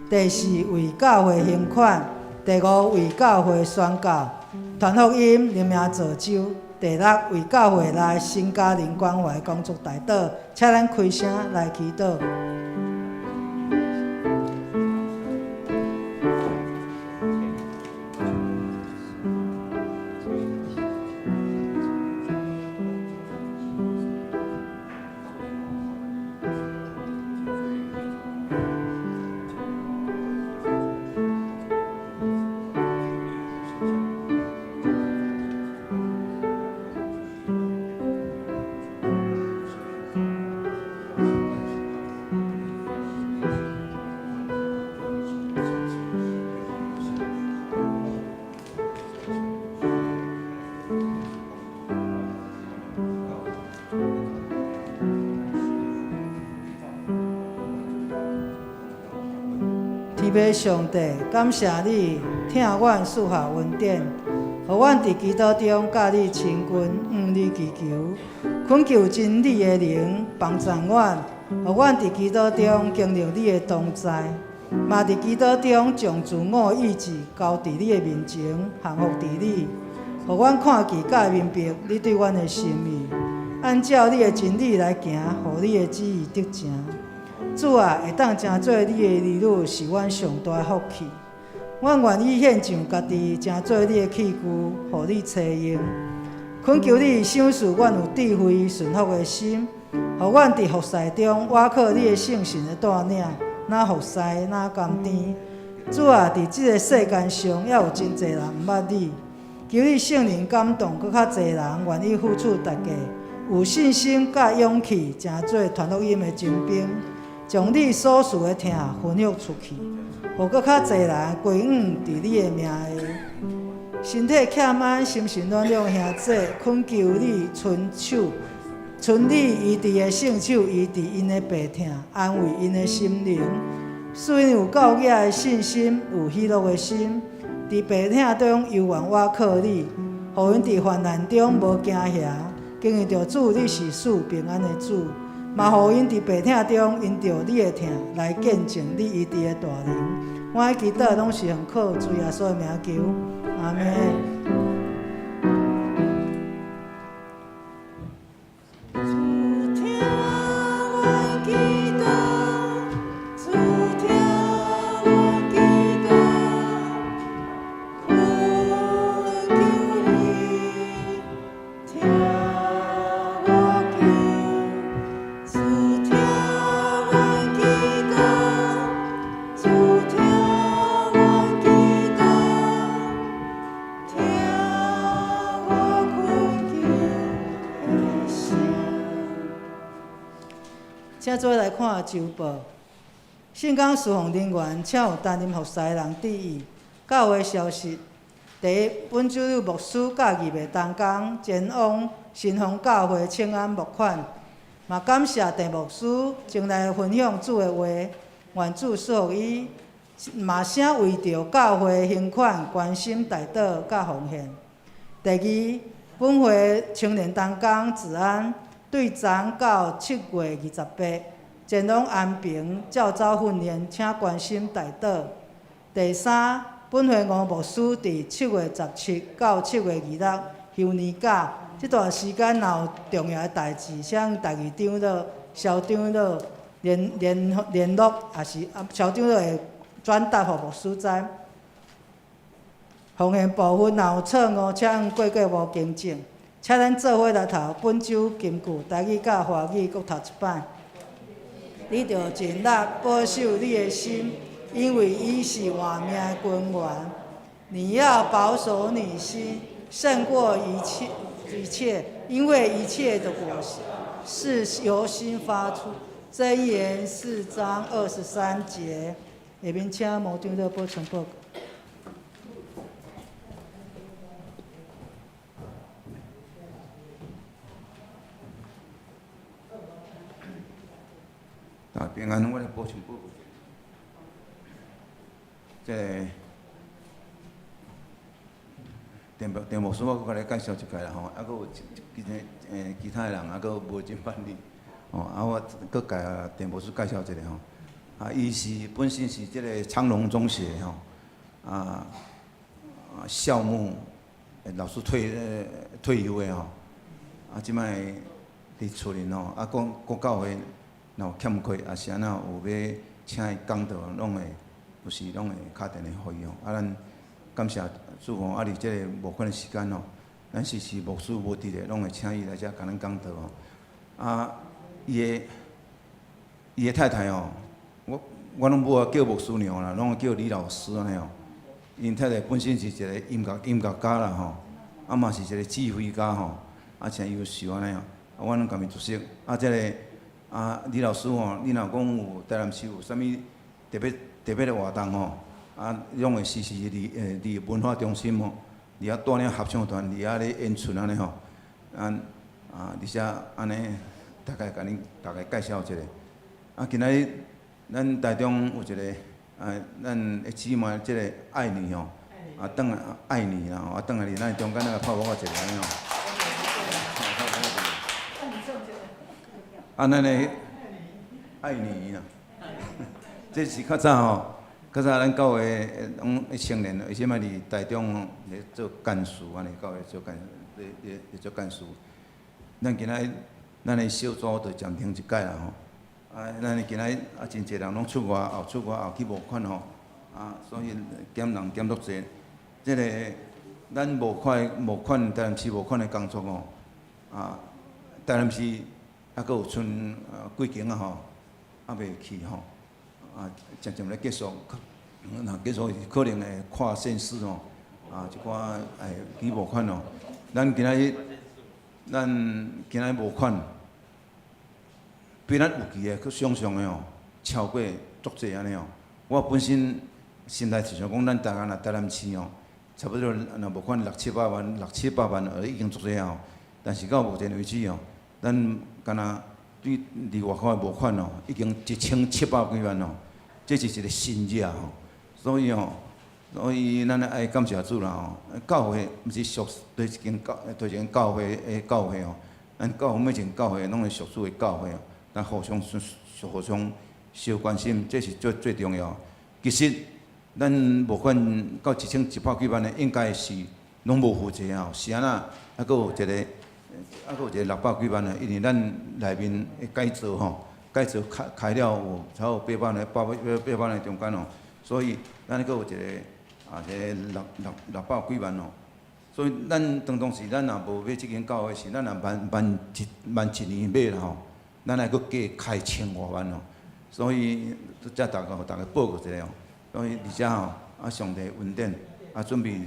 C: 第四，為教會捐款；第五，為教會宣教、傳福音、靈命造就；第六，為教會內新家庭關懷工作代禱。請咱開聲來祈禱。天父上帝，感謝你疼阮賜下恩典，予阮佇祈禱中佮你親近，向你祈求，懇求真理的靈幫助阮，予阮佇祈禱中經歷你的同在，嘛佇祈禱中將自我意志交佇你的面前，降服佇你，予阮看見佮明白你對阮的心意，按照你的真理來行，予你的旨意得成。主啊，會當成做你的兒女是阮上大的福氣。阮願意獻上家己，成做你的器具，予你差用。懇求你賞賜阮有智慧、順服的心，予阮佇服侍中倚靠你的聖神的帶領，若服侍，若甘甜。主啊，佇這个世間上，猶有真濟人毋捌你，求你聖靈感動，閣較濟人願意付出代價，有信心佮勇氣，成做傳福音的精兵。將你所賜的疼分享出去，予閣較濟人歸向佇你的名下。身體欠安、心神軟弱兄姊，懇求你伸手，伸你醫治的聖手醫治𪜶的病痛，安慰𪜶的心靈，使𪜶有夠額的信心，有喜樂的心，佇病痛中猶原倚靠你，予𪜶佇患難中無驚嚇，經驗著主你是賜平安的主。嘛，予𪜶佇病痛中，因著你的疼來見證你醫治的大能。我的祈禱攏是奉靠主耶穌的名求，阿們。主聽阮祈禱，主聽阮祈禱，懇求你聽我求。主聽阮祈禱，主聽阮祈禱，聽我懇求的聲。請做伙來看週報。聖工侍奉人員，請有擔任服侍的人注意。教會消息：第一，本周日牧師佮預備同工前往新豐教會請安募款，嘛感謝鄭牧師前來分享主的話，願主賜福伊。嘛請為著教會捐款、關心代禱佮奉獻。第二，本會青年同工子安對昨到7月28，前往安平教召训练，请关心代祷。第三，本会吴牧师佇7月17到7月26休年假，這段時間若有重要的代誌，請台語長老、蕭長老聯絡，抑是啊蕭長老會轉達予牧師知。奉獻部分若有錯誤，請過過目更正。請咱做伙來讀本周金句，台語佮華語閣讀一擺。你著盡力保守你的心，因為伊是活命的根源。你要保守你心，勝過一切一切，因為一切的果實是由心發出。箴言4章23節。下面請毛長老補充報告。
E: 大平安，我來補充報告。這個鄭牧師，我閣來介紹一擺啦吼，啊，閣有其他的人啊，閣無真辦理，吼，啊，我閣共鄭牧師介紹一下吼。啊，伊是本身是這個長榮中學吼，校牧老師退休的吼，啊，這擺佇厝裡吼，啊，講國教會若有欠缺，抑是按怎有欲請伊講道，攏會有時攏會敲電話予伊吼。啊，咱感謝主吼，啊，佇這個募款的時間吼，咱時時牧師無佇咧，攏會請伊來遮共咱講道吼。啊，伊的太太吼，我攏無叫牧師娘啦，攏叫李老師按呢吼。𪜶太太本身是一個音樂家啦吼，啊嘛是一個指揮家吼，啊誠優秀按呢吼。啊，我攏共伊熟識。啊，這個啊李老師吼，你若講有台南市有啥物特別的活動吼，啊，攏會時時佇文化中心吼，佇遐帶領合唱團佇遐咧演出按呢吼。啊啊，而且按呢，大概共恁大概介紹一下。啊，今仔日咱台中有一個啊，咱的姊妹，這個愛妮吼，啊，轉來愛妮啦吼，啊，轉來佇咱中間來拍鼓仔一下按呢吼。啊，咱的愛妮啦，這是較早吼，較早咱教會攏青年，伊這擺佇台中吼咧做幹事，按呢教會做幹，咧咧咧做幹事。咱今仔日咱的小組就暫停一擺啦吼。啊，咱今仔日啊，真濟人攏出外，後出外後去募款吼，啊，所以減人減足濟。這個咱募款，台南市募款的工作吼，啊，台南市猶閣有賰幾間啊吼，猶未去吼，啊，漸漸咧結束，若結束可能會跨縣市吼，啊，一寡會去募款吼。咱今仔日募款，比咱預期的閣想像的吼，超過足濟按呢吼。我本身心內是想講，咱台灣啊，台南市吼，差不多若募款六七百萬，六七百萬已經足濟啊吼。但是到目前為止吼，咱敢若對佇外口的募款吼，已經1700幾萬吼，這是一個新額吼。所以吼，所以咱愛感謝主啦吼。教會毋是屬佗一間教，佗一間教會的教會吼，咱教會每一間教會攏是屬主的教會哦，咱互相相關心，這是最最重要。其實咱募款到1100幾萬的，應該是攏無負債吼，是按怎？猶閣有一個，猶閣有一個六百幾萬的，因為咱內面的改造吼，改造開了有差不多800萬的，800萬的中間吼，所以咱閣有一個啊，一個六百幾萬吼。所以咱當時咱若無買這間教會時，咱若萬一年買啦吼，咱愛閣加開千外萬吼。所以才逐家報告一下吼。所以而且吼，啊上帝恩典，啊準備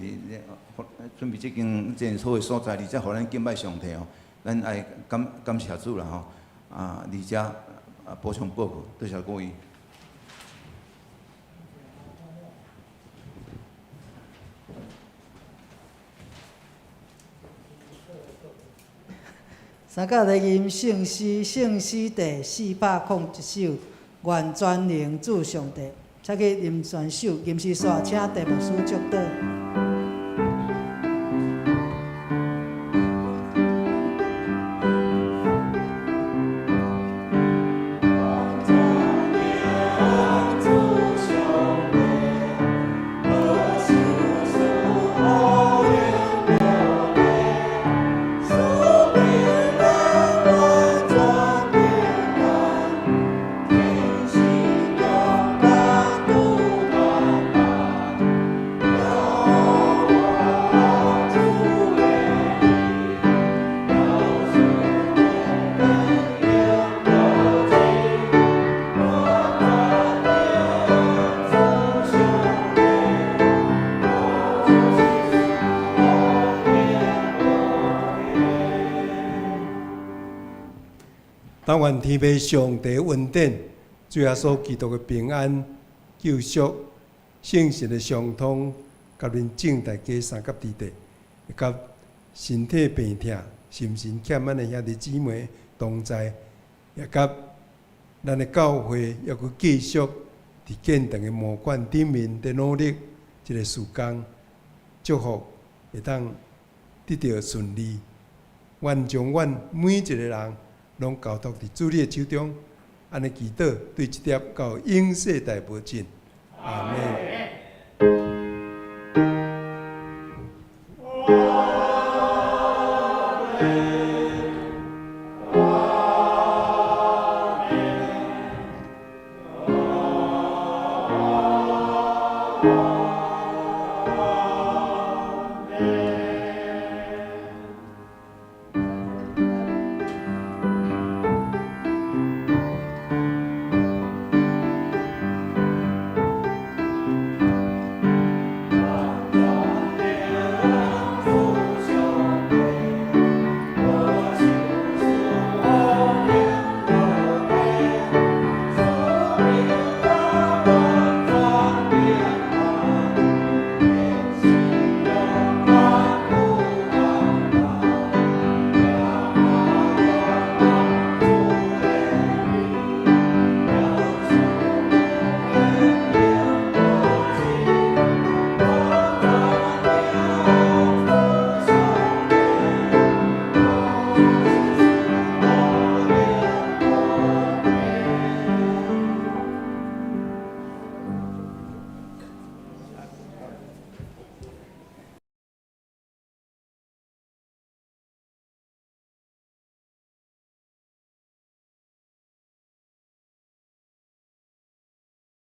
E: 這間這好的所在，而且予咱敬拜上帝吼，咱愛感謝主啦吼。啊，而且啊補充報告，多謝各位。
C: 三甲來吟聖詩，聖詩第401首，願全能主上帝。請去吟全首，吟詩煞，請鄭牧師祝禱。
B: 願
D: 但願天父上帝恩典、主耶穌基督的平安、救贖、聖神的相通，佮恁眾大家三甲弟弟，佮身體病痛、心神欠滿的兄弟姊妹同在，也佮咱的教會猶閣繼續佇建堂的募款頂面佇努力，這个事工祝福會當得著順利。願將阮每一个人攏交託佇主你的手中，按呢祈禱，對這粒到永世代無盡。阿們。
F: 阿們。